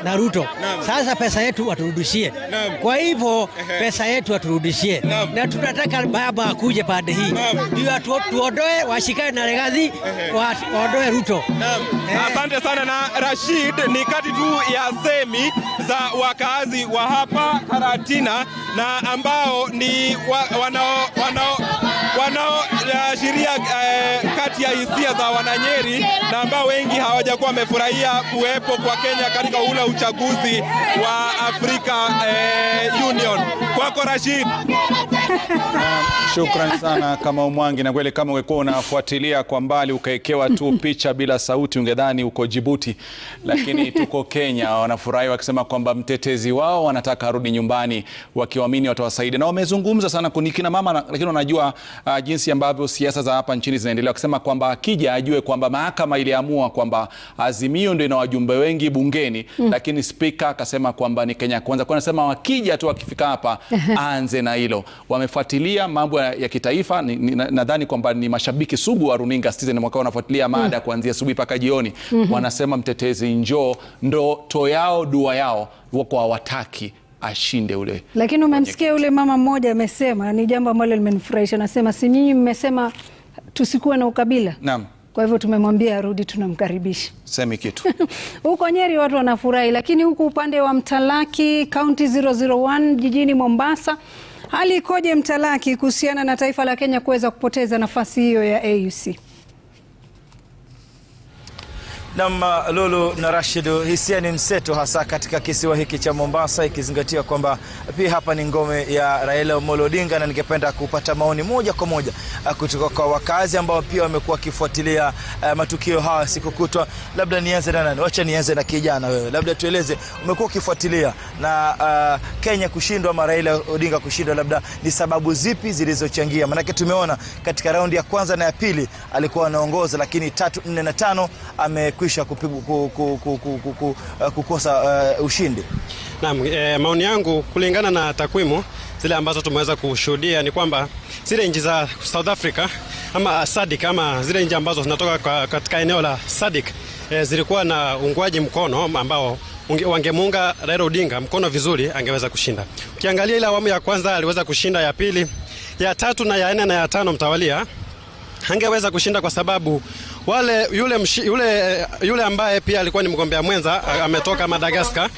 [SPEAKER 17] na Ruto. Sasa pesa yetu waturudishie. Kwa hivyo pesa yetu waturudishie. Na tunataka baba akuje pande hii ndio tuondoe, washikane na Rigathi, waondoe Ruto.
[SPEAKER 13] Asante sana. Na Rashid, ni kati tu ya semi za wakazi wa hapa Karatina na ambao ni wanaoashiria kati ya hisia za wananyeri na ambao wengi hawajakuwa wamefurahia kuwepo kwa Kenya katika ule uchaguzi wa Africa Union. Kwako Rashid.
[SPEAKER 4] Shukran sana Kamau Mwangi. Na kweli kama ungekuwa unafuatilia kwa mbali ukaekewa tu picha bila sauti ungedhani uko Djibouti, lakini tuko Kenya. Wanafurahi wakisema kwamba mtetezi wao wanataka arudi nyumbani, wakiwaamini watawasaidia. Na wamezungumza sana kina mama, lakini wanajua jinsi ambavyo siasa za hapa nchini zinaendelea, wakisema kwamba akija ajue kwamba mahakama iliamua kwamba Azimio ndio ina wajumbe wengi bungeni, lakini spika akasema kwamba ni Kenya Kwanza. Kwa anasema wakija tu wakifika hapa aanze na hilo. Wamefuatilia mambo ya kitaifa, nadhani kwamba ni mashabiki sugu wa runinga Citizen mwaka wanafuatilia mada kuanzia asubuhi mpaka jioni. Wanasema mtetezi njoo, ndoto yao, dua yao, wako hawataki ashinde ule.
[SPEAKER 5] Lakini umemsikia yule mama mmoja amesema, ni jambo ambalo limenifurahisha, anasema si nyinyi mmesema tusikuwe na ukabila.
[SPEAKER 4] Naam.
[SPEAKER 5] Kwa hivyo tumemwambia arudi, tunamkaribisha.
[SPEAKER 4] Semi kitu.
[SPEAKER 5] Huko Nyeri watu wanafurahi, lakini huku upande wa Mtalaki County 001 jijini Mombasa, hali ikoje Mtalaki kuhusiana na taifa la Kenya kuweza kupoteza nafasi hiyo ya AUC?
[SPEAKER 18] Naam, Lulu na Rashid, hisia ni mseto hasa katika kisiwa hiki cha Mombasa, ikizingatia kwamba pia hapa ni ngome ya Raila Amolo Odinga, na ningependa kupata maoni moja kwa moja kutoka kwa wakazi ambao pia wamekuwa wakifuatilia matukio haya siku kutwa. Labda nianze na nani? Wacha nianze na kijana wewe. Labda tueleze, umekuwa ukifuatilia na Kenya kushindwa ama Raila Odinga kushindwa, labda ni sababu zipi zilizochangia? Maana tumeona katika raundi ya kwanza na ya pili alikuwa anaongoza, lakini 3, 4 na 5 amekwisha kukosa ushindi.
[SPEAKER 19] Naam, maoni yangu kulingana na takwimu zile ambazo tumeweza kushuhudia ni kwamba zile nchi za South Africa ama SADC ama zile nchi ambazo zinatoka katika eneo la SADC zilikuwa na uungwaji mkono ambao wangemuunga Raila Odinga mkono vizuri, angeweza kushinda. Ukiangalia ile awamu ya kwanza aliweza kushinda, ya pili, ya tatu na ya nne na ya tano mtawalia hangeweza kushinda kwa sababu wale yule ambaye pia alikuwa ni mgombea mwenza ametoka Madagascar,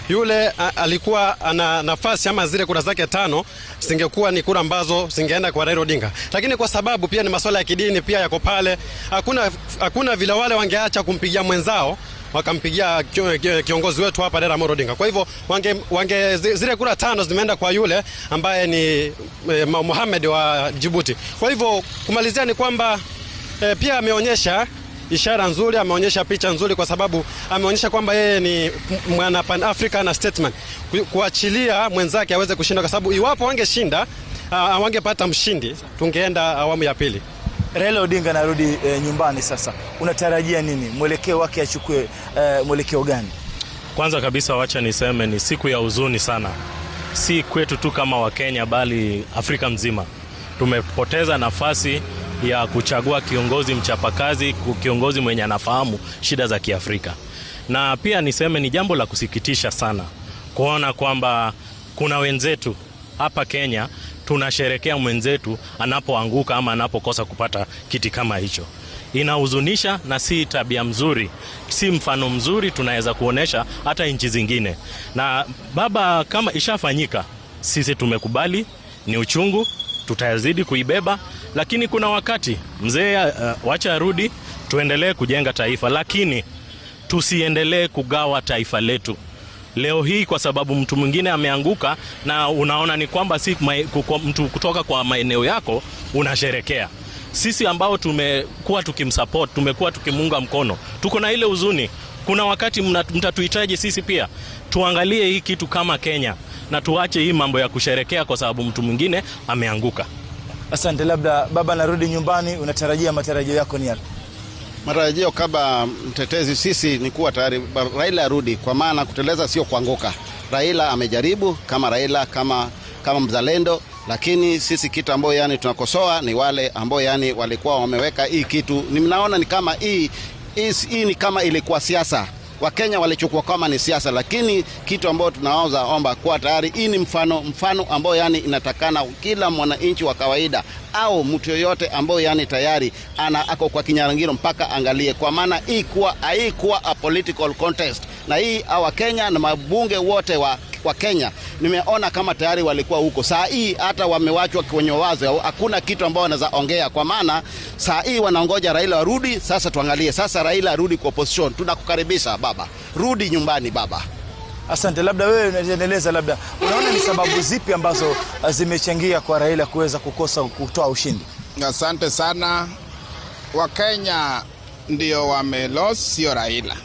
[SPEAKER 19] Yule alikuwa ana nafasi ama zile kura zake 5 zingekuwa ni kura ambazo zingeenda kwa Raila Odinga, lakini kwa sababu pia ni masuala ya kidini pia yako pale, hakuna vile wale wangeacha kumpigia mwenzao wakampigia kiongozi wetu hapa Raila Amolo Odinga. Kwa hivyo wange zile kura 5 zimeenda kwa yule ambaye ni Mohamed wa Djibouti. Kwa hivyo kumalizia ni kwamba pia ameonyesha ishara nzuri, ameonyesha picha nzuri, kwa sababu ameonyesha kwamba yeye ni mwana Pan Africa na statement, kuachilia mwenzake aweze kushinda, kwa sababu iwapo wangeshinda, wangepata mshindi, tungeenda awamu ya pili.
[SPEAKER 18] Raila Odinga anarudi nyumbani sasa. Unatarajia nini? Mwelekeo wake achukue mwelekeo gani?
[SPEAKER 20] Kwanza kabisa wacha niseme ni siku ya huzuni sana. Si kwetu tu kama Wakenya bali Afrika mzima. Tumepoteza nafasi ya kuchagua kiongozi mchapakazi, kiongozi mwenye anafahamu shida za Kiafrika. Na pia niseme ni jambo la kusikitisha sana kuona kwamba kuna wenzetu hapa Kenya tunasherekea mwenzetu anapoanguka ama anapokosa kupata kiti kama hicho. Inahuzunisha na si tabia mzuri, si mfano mzuri tunaweza kuonesha hata nchi zingine. Na baba, kama ishafanyika, sisi tumekubali, ni uchungu, tutazidi kuibeba, lakini kuna wakati mzee wacha arudi, tuendelee kujenga taifa, lakini tusiendelee kugawa taifa letu. Leo hii kwa sababu mtu mwingine ameanguka na unaona ni kwamba si mtu kutoka kwa maeneo yako unasherekea. Sisi ambao tumekuwa tukimsupport, tumekuwa tukimunga mkono, tuko na ile huzuni. Kuna wakati mtatuhitaji sisi pia. Tuangalie hii kitu kama Kenya na tuache hii mambo ya kusherekea kwa sababu mtu mwingine ameanguka.
[SPEAKER 18] Asante. Labda baba, narudi nyumbani, unatarajia matarajio yako ni yapi?
[SPEAKER 10] Matarajio kama mtetezi sisi ni kuwa tayari Raila arudi, kwa maana kuteleza sio kuanguka. Raila amejaribu kama Raila kama mzalendo, lakini sisi kitu ambao yani tunakosoa ni wale ambao yani walikuwa wameweka hii kitu. Ninaona ni kama hii ni kama ilikuwa siasa. Wakenya walichukua kama ni siasa, lakini kitu ambao tunaanza omba kuwa tayari, hii ni mfano ambao yani inatakana kila mwananchi wa kawaida au mtu yoyote ambao yani tayari ana ako kwa kinyang'anyiro mpaka angalie, kwa maana hii kuwa haikuwa a political contest. Na hii hawa Kenya na mabunge wote wa Kenya nimeona kama tayari walikuwa huko. Saa hii hata wamewachwa kwenye wazo, hakuna kitu ambao wanaweza ongea, kwa maana saa hii wanaongoja Raila arudi. Sasa tuangalie sasa Raila arudi kwa opposition. Tunakukaribisha baba, rudi nyumbani baba.
[SPEAKER 18] Asante. Labda wewe unaendeleza, labda unaona ni sababu zipi ambazo zimechangia kwa Raila kuweza kukosa kutoa ushindi?
[SPEAKER 21] Asante sana. Wakenya ndio wamelos, sio Raila.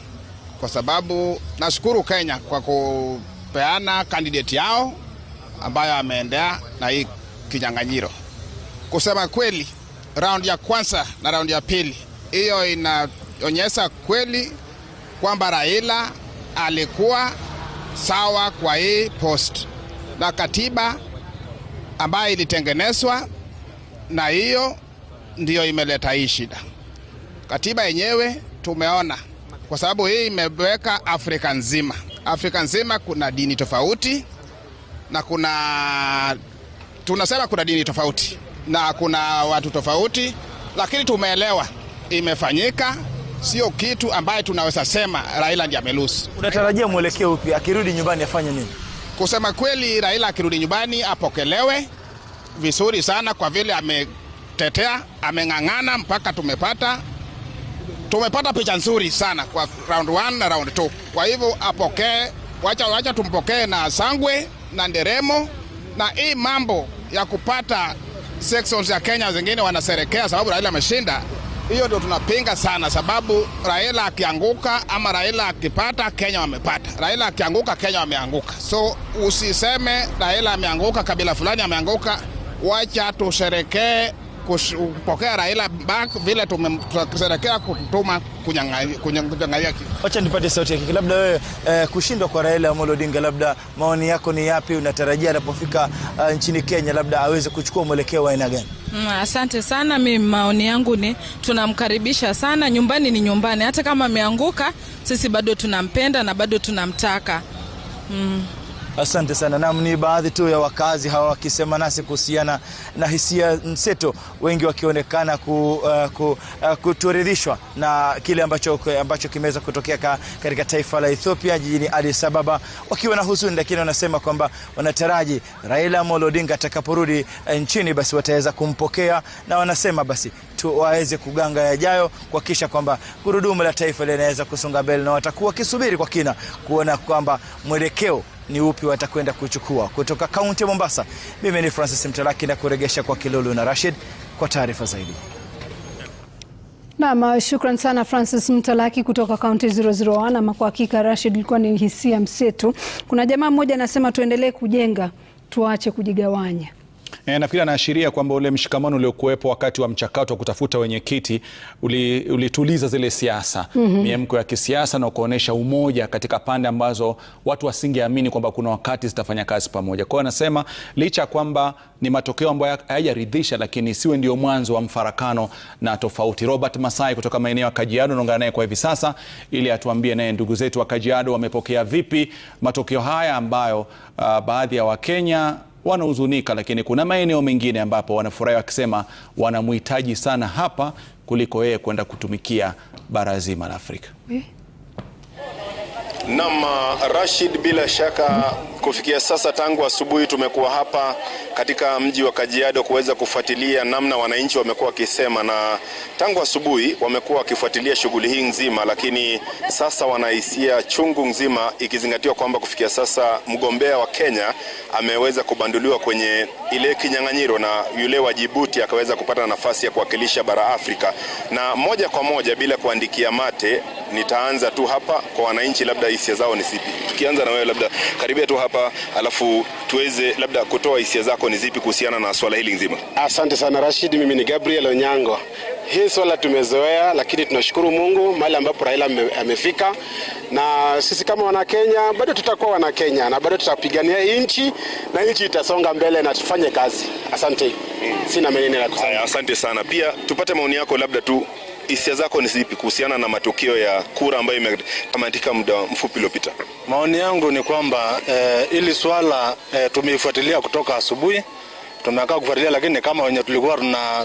[SPEAKER 21] Kwa sababu nashukuru Kenya kwa kupeana candidate yao ambayo ameendea na hii kinyang'anyiro. Kusema kweli, round ya kwanza na round ya pili, hiyo inaonyesha kweli kwamba Raila alikuwa sawa kwa hii post, na katiba ambayo ilitengenezwa na hiyo ndiyo imeleta hii shida. Katiba yenyewe tumeona, kwa sababu hii imeweka Afrika nzima. Afrika nzima kuna dini tofauti na kuna, tunasema kuna dini tofauti na kuna watu tofauti, lakini tumeelewa imefanyika, sio kitu ambaye tunaweza sema Raila ndiye amelusi.
[SPEAKER 18] Unatarajia mwelekeo upi akirudi nyumbani afanye nini?
[SPEAKER 21] Kusema kweli, Raila akirudi nyumbani apokelewe vizuri sana, kwa vile ametetea, ameng'ang'ana mpaka tumepata picha nzuri sana kwa round 1 na round 2. Kwa hivyo apokee, wacha tumpokee na sangwe na nderemo, na hii mambo ya kupata sections ya Kenya zingine wanaserekea sababu Raila ameshinda, hiyo ndio tunapinga sana, sababu Raila akianguka ama Raila akipata, Kenya wamepata. Raila akianguka, Kenya wameanguka. So usiseme Raila ameanguka, kabila fulani ameanguka. Wacha tusherekee kupokea Raila back vile tumesherekea kutuma kunyang'anya.
[SPEAKER 18] Wacha nipate sauti yake. Labda wewe kushindwa kwa Raila Amolo Odinga, labda maoni yako ni yapi? Unatarajia anapofika nchini Kenya labda aweze kuchukua mwelekeo wa aina gani?
[SPEAKER 22] Asante sana. Mimi maoni yangu ni tunamkaribisha sana. Nyumbani ni nyumbani, hata kama ameanguka sisi bado tunampenda na bado tunamtaka.
[SPEAKER 18] Asante sana. Naam, ni baadhi tu ya wakazi hawa wakisema nasi kuhusiana na hisia mseto, wengi wakionekana kutoridhishwa na kile ambacho kimeweza kutokea katika taifa la Ethiopia jijini Addis Ababa, wakiwa na huzuni, lakini wanasema kwamba wanataraji Raila Amolo Odinga atakaporudi nchini basi wataweza kumpokea, na wanasema basi waweze kuganga yajayo kuhakikisha kwamba gurudumu la taifa linaweza kusonga mbele, na watakuwa wakisubiri kwa kina kuona kwamba mwelekeo ni upi watakwenda kuchukua. Kutoka kaunti ya Mombasa, mimi ni Francis Mtalaki na kuregesha kwa Kilulu na Rashid kwa taarifa zaidi.
[SPEAKER 5] Naam, shukran sana Francis Mtalaki kutoka kaunti 001. Ama kwa hakika Rashid, ilikuwa ni hisia mseto. Kuna jamaa mmoja anasema tuendelee kujenga, tuache kujigawanya.
[SPEAKER 4] Nafikiri anaashiria kwamba ule mshikamano uliokuwepo wakati wa mchakato wa kutafuta wenyekiti ulituliza zile siasa, miemko ya kisiasa na kuonesha umoja katika pande ambazo watu wasingeamini kwamba kuna wakati zitafanya kazi pamoja. Kwa hiyo anasema licha kwamba ni matokeo ambayo hayajaridhisha, lakini siwe ndio mwanzo wa mfarakano na tofauti. Robert Masai kutoka maeneo ya Kajiado naungana naye kwa hivi sasa ili atuambie naye ndugu zetu wa Kajiado wamepokea vipi matokeo haya ambayo baadhi ya Wakenya wanahuzunika, lakini kuna maeneo mengine ambapo wanafurahi wakisema wanamhitaji sana hapa kuliko yeye kwenda kutumikia bara zima la Afrika.
[SPEAKER 1] Naam, Rashid, bila shaka kufikia sasa tangu asubuhi tumekuwa hapa katika mji wa Kajiado kuweza kufuatilia namna wananchi wamekuwa wakisema, na tangu asubuhi wamekuwa wakifuatilia shughuli hii nzima, lakini sasa wanahisia chungu nzima ikizingatiwa kwamba kufikia sasa mgombea wa Kenya ameweza kubanduliwa kwenye ile kinyang'anyiro na yule wa Djibouti akaweza kupata nafasi ya kuwakilisha bara Afrika. Na moja kwa moja bila kuandikia mate, nitaanza tu hapa kwa wananchi, labda hisia zao ni zipi. Tukianza na wewe, labda karibia tu hapa alafu tuweze labda kutoa hisia zako ni zipi kuhusiana na swala hili nzima.
[SPEAKER 2] Asante sana Rashid, mimi ni Gabriel Onyango. Hii swala tumezoea, lakini tunashukuru Mungu mahali ambapo Raila amefika, na sisi kama wana Kenya bado tutakuwa wana Kenya na bado tutapigania nchi na nchi itasonga mbele na tufanye kazi. Asante. Sina menene la kusema.
[SPEAKER 1] Asante sana. Pia tupate maoni yako, labda tu hisia zako ni zipi kuhusiana na matokeo ya kura ambayo imetamatika muda mfupi uliopita?
[SPEAKER 2] Maoni yangu ni kwamba ili swala tumeifuatilia kutoka asubuhi. Tumekaa kufuatilia, lakini kama wenye tulikuwa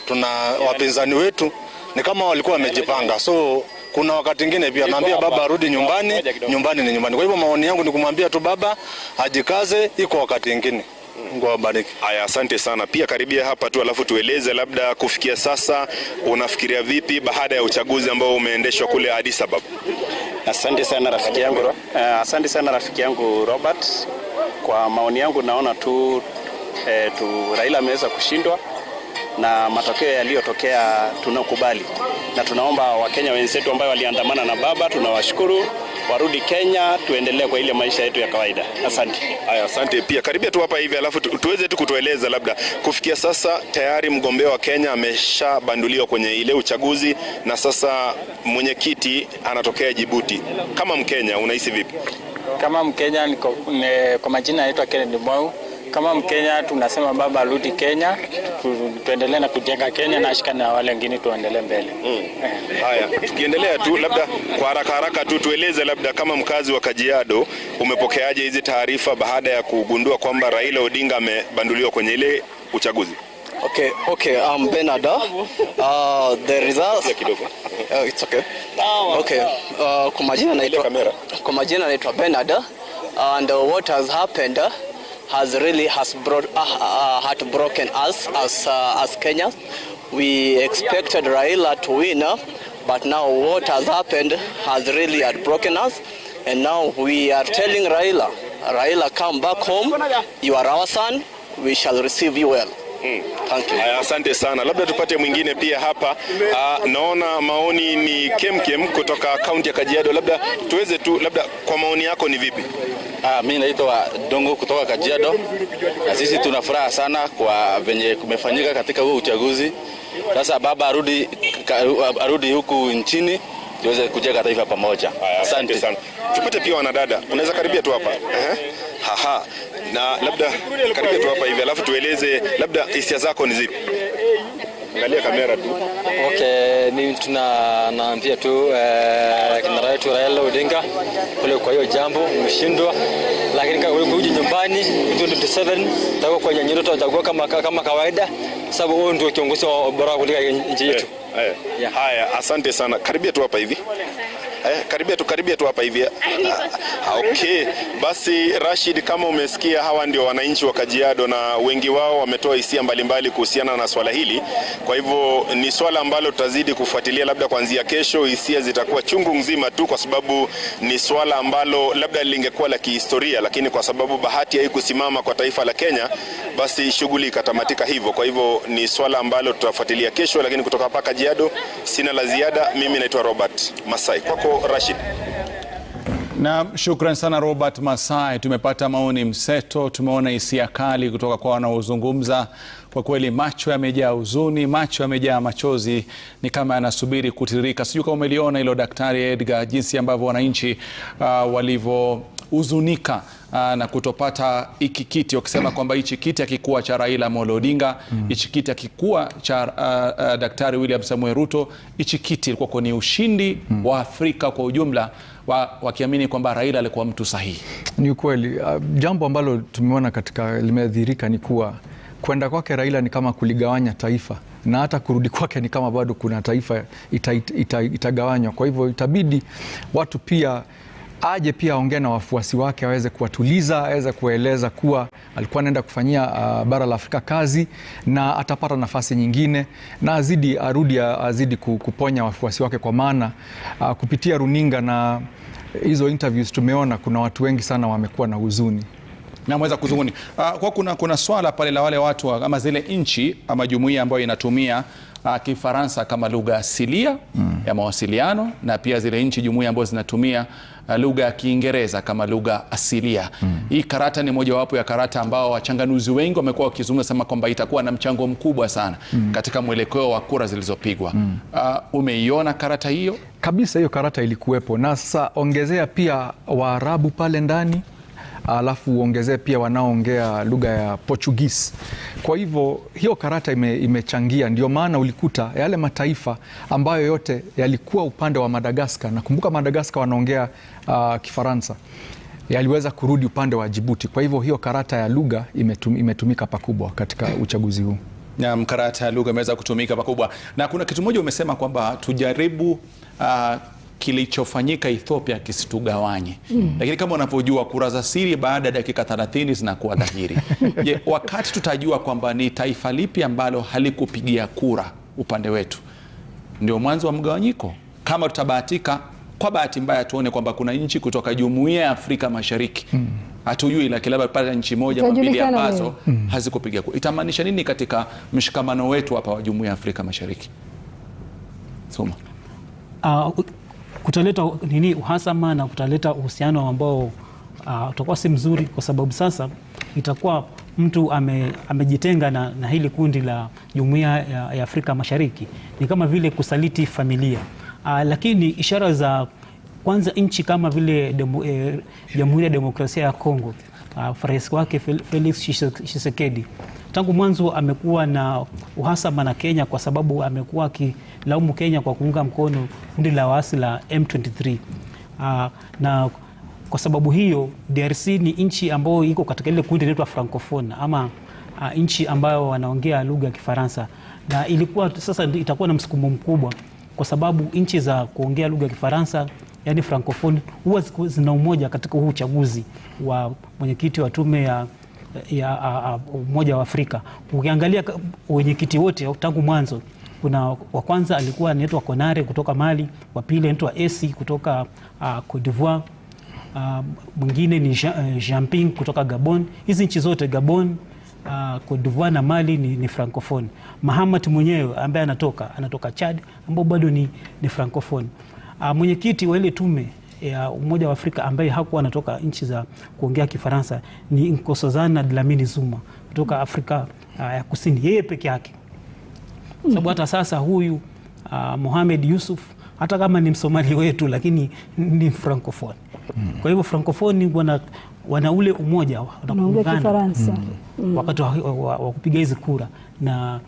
[SPEAKER 2] tuna wapinzani wetu ni kama walikuwa wamejipanga. So kuna wakati mwingine pia naambia baba arudi nyumbani, nyumbani ni nyumbani. Kwa hivyo maoni yangu ni kumwambia tu baba ajikaze, iko wakati mwingine. Mungu awabariki.
[SPEAKER 1] Haya, asante sana. Pia karibia hapa tu alafu tueleze labda kufikia sasa unafikiria vipi baada ya uchaguzi ambao umeendeshwa kule Addis Ababa?
[SPEAKER 3] Asante sana rafiki yangu. Asante sana rafiki yangu Robert. Kwa maoni yangu naona tu Raila ameweza kushindwa na matokeo yaliyotokea tunakubali, na tunaomba Wakenya wenzetu ambao waliandamana na baba, tunawashukuru, warudi Kenya tuendelee kwa ile maisha yetu ya kawaida. Asante.
[SPEAKER 1] Haya, asante. Pia karibia tu hapa hivi alafu tuweze tu kutueleza labda kufikia sasa tayari mgombea wa Kenya ameshabanduliwa kwenye ile uchaguzi na sasa mwenyekiti anatokea Djibouti. Kama Mkenya unahisi vipi?
[SPEAKER 4] Kama Mkenya kwa majina naitwa Kennedy Mwau. Kama Mkenya tunasema baba arudi Kenya, tuendelee na kujenga Kenya na ashikane na wale wengine tuendelee mbele.
[SPEAKER 1] Haya, tukiendelea tu labda kwa haraka haraka tu tueleze labda kama mkazi wa Kajiado umepokeaje hizi taarifa baada ya kugundua kwamba Raila Odinga amebanduliwa kwenye ile uchaguzi?
[SPEAKER 5] Okay, I'm Bernard. The results. It's okay. Okay. Kwa majina naitwa Bernard, and what has happened has really heartbroken us as Kenyans. We expected Raila to win, but now what has happened has really heartbroken us. And now we are telling Raila, Raila, come back home. You are our son. We shall receive you well. Thank you.
[SPEAKER 1] Asante sana. Labda tupate mwingine pia hapa. Naona maoni ni kemkem kutoka kaunti ya Kajiado. Labda tuweze tu, labda kwa maoni yako ni vipi?
[SPEAKER 6] Mimi naitwa Dongo kutoka Kajiado. Na sisi tuna furaha sana kwa venye kumefanyika katika huo uchaguzi. Sasa baba arudi huku nchini tuweze kujenga taifa pamoja. Asante
[SPEAKER 1] sana. Tupate pia wanadada. Unaweza karibia tu hapa. Haha. Na labda karibia tu hapa hivi alafu tueleze labda hisia zako ni zipi. Angalia kamera tu.
[SPEAKER 7] Okay, mimi tunaambia tu kinara wetu Raila Odinga kule kwa hiyo jambo umeshindwa, lakini kama ulikuja
[SPEAKER 8] Nyumbani 2027 tutakuwa kwenye Nyoto, tutachagua kama kawaida, sababu huyo ndio kiongozi bora kuliko nchi yetu.
[SPEAKER 1] Haya, asante sana. Karibia tu hapa hivi. Karibia tu hapa hivi. Okay, basi Rashid, kama umesikia, hawa ndio wananchi wa Kajiado na wengi wao wametoa hisia mbalimbali kuhusiana na swala hili. Kwa hivyo ni swala ambalo tutazidi kufuatilia, labda kuanzia kesho hisia zitakuwa chungu nzima tu, kwa sababu ni swala ambalo labda lingekuwa la kihistoria, lakini kwa sababu bahati haikusimama kwa taifa la Kenya, basi shughuli ikatamatika hivyo. Kwa hivyo ni swala ambalo tutafuatilia kesho, lakini kutoka hapa Kajiado sina la ziada. Mimi naitwa Robert Masai. Kwako Rashid.
[SPEAKER 4] Na shukran sana Robert Masai. Tumepata maoni mseto, tumeona hisia kali kutoka kwa wanaozungumza. Kwa kweli macho yamejaa huzuni, macho yamejaa machozi, ni kama yanasubiri kutiririka. Sijui kama umeliona hilo Daktari Edgar, jinsi ambavyo wananchi walivyohuzunika na kutopata hiki kiti, wakisema kwamba hichi kiti hakikuwa cha Raila Amolo Odinga, hichi kiti hakikuwa cha Daktari William Samoei Ruto, hichi kiti ilikuwa ni ushindi wa Afrika kwa ujumla, wakiamini kwamba Raila alikuwa mtu sahihi.
[SPEAKER 11] Ni ukweli. Jambo ambalo tumeona katika limedhihirika ni kuwa kwenda kwake Raila ni kama kuligawanya taifa, na hata kurudi kwake ni kama bado kuna taifa itagawanywa. Kwa hivyo itabidi watu pia aje pia aongee na wafuasi wake, aweze kuwatuliza, aweze kueleza kuwa alikuwa anaenda kufanyia bara la Afrika kazi na atapata nafasi nyingine, na azidi arudi, azidi kuponya wafuasi wake, kwa maana kupitia runinga na hizo interviews tumeona kuna watu wengi sana wamekuwa na huzuni
[SPEAKER 4] na mweza kuzunguni. Kwa kuna swala pale la wale watu ama zile nchi ama jumuiya ambayo inatumia Kifaransa kama lugha asilia ya mawasiliano, na pia zile nchi jumuiya ambazo zinatumia lugha ya Kiingereza kama lugha asilia. Hii karata ni mojawapo ya karata ambao wachanganuzi wengi wamekuwa wakizungumza sema kwamba itakuwa na mchango mkubwa sana katika mwelekeo wa kura zilizopigwa. Umeiona karata hiyo?
[SPEAKER 11] Kabisa, hiyo karata ilikuwepo, na sasa ongezea pia Waarabu pale ndani, alafu uongezee pia wanaoongea lugha ya Portuguese. Kwa hivyo hiyo karata imechangia. Ndio maana ulikuta yale mataifa ambayo yote yalikuwa upande wa Madagascar, na kumbuka Madagascar wanaongea Kifaransa, yaliweza kurudi upande wa Djibouti. Kwa hivyo hiyo karata ya lugha imetumika pakubwa katika uchaguzi huu.
[SPEAKER 4] Na karata ya lugha imeweza kutumika pakubwa. Na kuna kitu moja umesema kwamba tujaribu kilichofanyika Ethiopia kisitugawanye. Lakini kama unavyojua kura za siri baada ya dakika 30 zinakuwa dhahiri. Je, wakati tutajua kwamba ni taifa lipi ambalo halikupigia kura upande wetu, ndio mwanzo wa mgawanyiko? Kama tutabahatika, kwa bahati mbaya tuone kwamba kuna nchi kutoka Jumuiya ya Afrika Mashariki, hatujui, lakini labda pata nchi moja au mbili ambazo hazikupiga kura, itamaanisha nini katika mshikamano wetu hapa wa Jumuiya ya Afrika Mashariki? Soma.
[SPEAKER 12] Kutaleta nini uhasama na kutaleta uhusiano ambao utakuwa si mzuri, kwa sababu sasa itakuwa mtu amejitenga na hili kundi la Jumuiya ya Afrika Mashariki, ni kama vile kusaliti familia. Lakini ishara za kwanza, nchi kama vile Jamhuri ya Demokrasia ya Kongo, rais wake Felix Tshisekedi tangu mwanzo amekuwa na uhasama na Kenya, kwa sababu amekuwa akilaumu Kenya kwa kuunga mkono kundi la waasi la M23. Na kwa sababu hiyo DRC ni nchi ambayo iko katika ile kundi linaloitwa Francophone, ama nchi ambayo wanaongea lugha ya Kifaransa, na ilikuwa sasa itakuwa na msukumo mkubwa, kwa sababu nchi za kuongea lugha ya Kifaransa, yani Francophone, huwa zina umoja katika huu uchaguzi wa mwenyekiti wa tume ya Umoja wa Afrika. Ukiangalia wenyekiti wote tangu mwanzo, kuna wa kwanza alikuwa anaitwa Konare kutoka Mali, wa pili anaitwa Esi kutoka Cote d'Ivoire, mwingine ni Jean Ping kutoka Gabon. Hizi nchi zote Gabon, Cote d'Ivoire na Mali ni Francophone. Mahamat mwenyewe ambaye anatoka Chad, ambao bado ni Francophone. Mwenyekiti wa ile tume ya Umoja wa Afrika ambaye hakuwa anatoka nchi za kuongea Kifaransa ni Nkosazana Dlamini Zuma kutoka Afrika ya Kusini, yeye peke yake. Sababu hata sasa huyu Mohamed Yusuf, hata kama ni Msomali wetu, lakini ni Francophone. Kwa hivyo Francophone wana ule umoja, wanaungana Kifaransa wakati wa kupiga hizi kura, na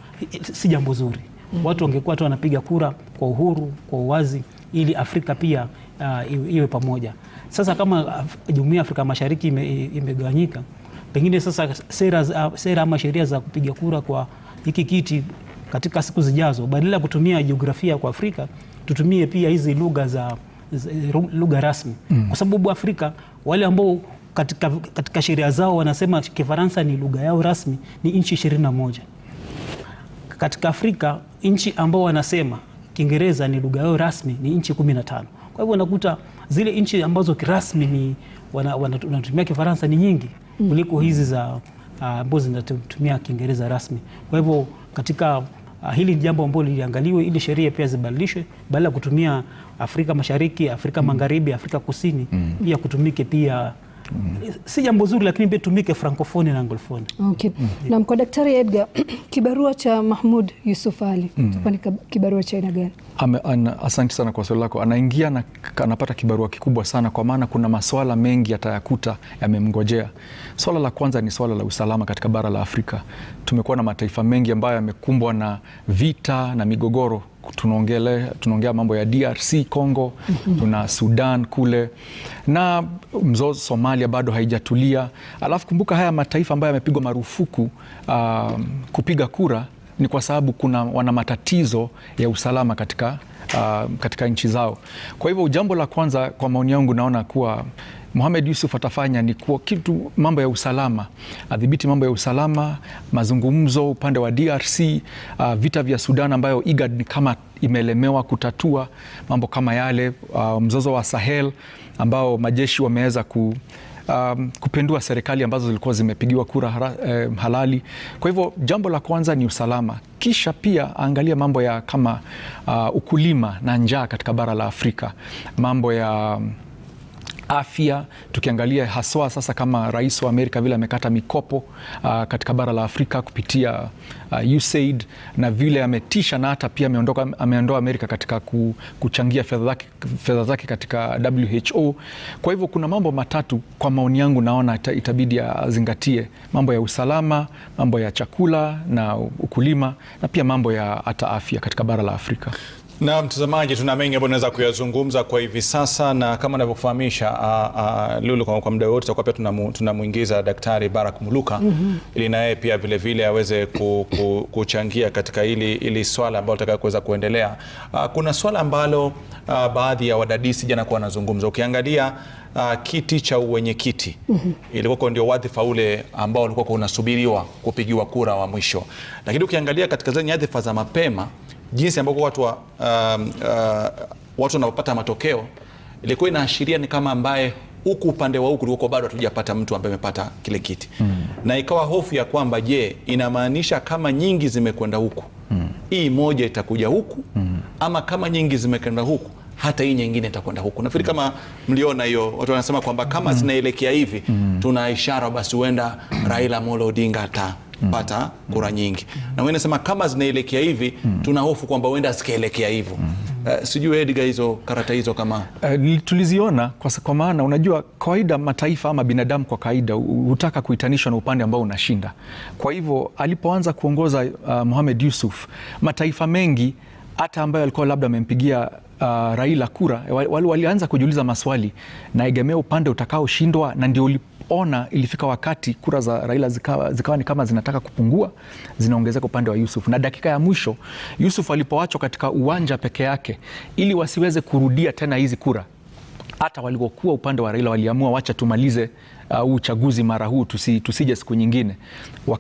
[SPEAKER 12] si jambo zuri. Watu wangekuwa tu wanapiga kura kwa uhuru, kwa uwazi, ili Afrika pia iwe pamoja. Sasa kama Jumuiya ya Afrika Mashariki imegawanyika, Pengine sasa sera ama sheria za kupiga kura kwa hiki kiti katika siku zijazo, badala ya kutumia jiografia kwa Afrika, tutumie pia hizi lugha za lugha rasmi. Kwa sababu Afrika wale ambao katika sheria zao wanasema Kifaransa ni lugha yao rasmi ni nchi 21. Katika Afrika nchi ambao wanasema Kiingereza ni lugha yao rasmi ni nchi 15. Kwa hivyo unakuta zile nchi ambazo kirasmi ni wanatumia Kifaransa ni nyingi kuliko hizi za ambazo zinatumia Kiingereza rasmi. Kwa hivyo katika hili jambo ambalo liliangaliwe ili sheria pia zibadilishwe, badala kutumia Afrika Mashariki, Afrika Magharibi, Afrika Kusini, pia kutumike pia si jambo zuri, lakini pia tumike Francophonie na Anglophone.
[SPEAKER 5] Okay. Na kwa Daktari Edgar, kibarua cha Mahmoud Yusuf Ali ni kibarua cha aina gani?
[SPEAKER 11] Asante sana kwa swali lako. Anaingia na anapata kibarua kikubwa sana, kwa maana kuna maswala mengi atayakuta yamemngojea. Swala la kwanza ni swala la usalama katika bara la Afrika. Tumekuwa na mataifa mengi ambayo yamekumbwa na vita na migogoro. Tunaongea mambo ya DRC Congo, tuna Sudan kule, na mzozo Somalia bado haijatulia. Alafu kumbuka haya mataifa ambayo yamepigwa marufuku kupiga kura ni kwa sababu kuna wana matatizo ya usalama katika nchi zao. Kwa hivyo jambo la kwanza kwa maoni yangu naona kuwa Mohamed Yusuf atafanya ni kuwa kitu mambo ya usalama, adhibiti mambo ya usalama, mazungumzo upande wa DRC, vita vya Sudan ambayo IGAD ni kama imelemewa kutatua mambo kama yale, mzozo wa Sahel ambao majeshi wameweza kupindua serikali ambazo zilikuwa zimepigiwa kura halali. Kwa hivyo jambo la kwanza ni usalama. Kisha pia angalia mambo ya kama ukulima na njaa katika bara la Afrika, mambo ya afya, tukiangalia haswa sasa kama rais wa Amerika vile amekata mikopo katika bara la Afrika kupitia USAID, na vile ametisha na hata pia ameondoa Amerika katika kuchangia fedha zake katika WHO. Kwa hivyo kuna mambo matatu kwa maoni yangu naona itabidi azingatie: mambo ya usalama, mambo ya chakula na ukulima, na pia mambo ya hata afya katika bara la Afrika.
[SPEAKER 4] Na mtazamaji, tuna mengi ambayo tunaweza kuyazungumza kwa hivi sasa, na kama ninavyokufahamisha Lulu, kwa muda wote tutakuwa pia tunamuingiza Daktari Barak Muluka ili naye pia vile vile aweze kuchangia katika hili swala ambalo tutakaoweza kuendelea. Kuna swala ambalo baadhi ya wadadisi jana kwa wanazungumza. Ukiangalia kiti cha uwenyekiti ilikuwa ndio wadhifa ule ambao ulikuwa unasubiriwa kupigiwa kura wa mwisho, lakini ukiangalia katika zile nyadhifa za mapema jinsi ambavyo watu wanapata matokeo ilikuwa inaashiria ni kama ambaye huku upande wa huku ulikuwa bado hatujapata mtu ambaye amepata kile kiti. Na ikawa hofu ya kwamba je, inamaanisha kama nyingi zimekwenda huku hii moja itakuja huku, ama kama nyingi zimekwenda huku hata hii nyingine itakwenda huku. Nafikiri kama mliona hiyo, watu wanasema kwamba kama zinaelekea hivi tuna ishara basi huenda Raila Amolo Odinga atapata kura nyingi. Na wengine nasema kama zinaelekea hivi tuna hofu kwamba huenda zikaelekea hivyo. Sijui Edgar, hizo karata hizo kama
[SPEAKER 11] tuliziona kwa maana unajua kawaida mataifa ama binadamu kwa kawaida hutaka kuitanishwa na upande ambao unashinda. Kwa hivyo alipoanza kuongoza Mohamed Yusuf, mataifa mengi hata ambayo alikuwa labda amempigia Raila kura walianza kujiuliza maswali, na egemea upande utakaoshindwa, na ndio uliona ilifika wakati kura za Raila zikawa ni kama zinataka kupungua, zinaongezeka upande wa Yusuf. Na dakika ya mwisho Yusuf alipoachwa katika uwanja peke yake ili wasiweze kurudia tena hizi kura, hata waliokuwa upande wa Raila waliamua wacha tumalize uchaguzi mara huu, tusije siku nyingine,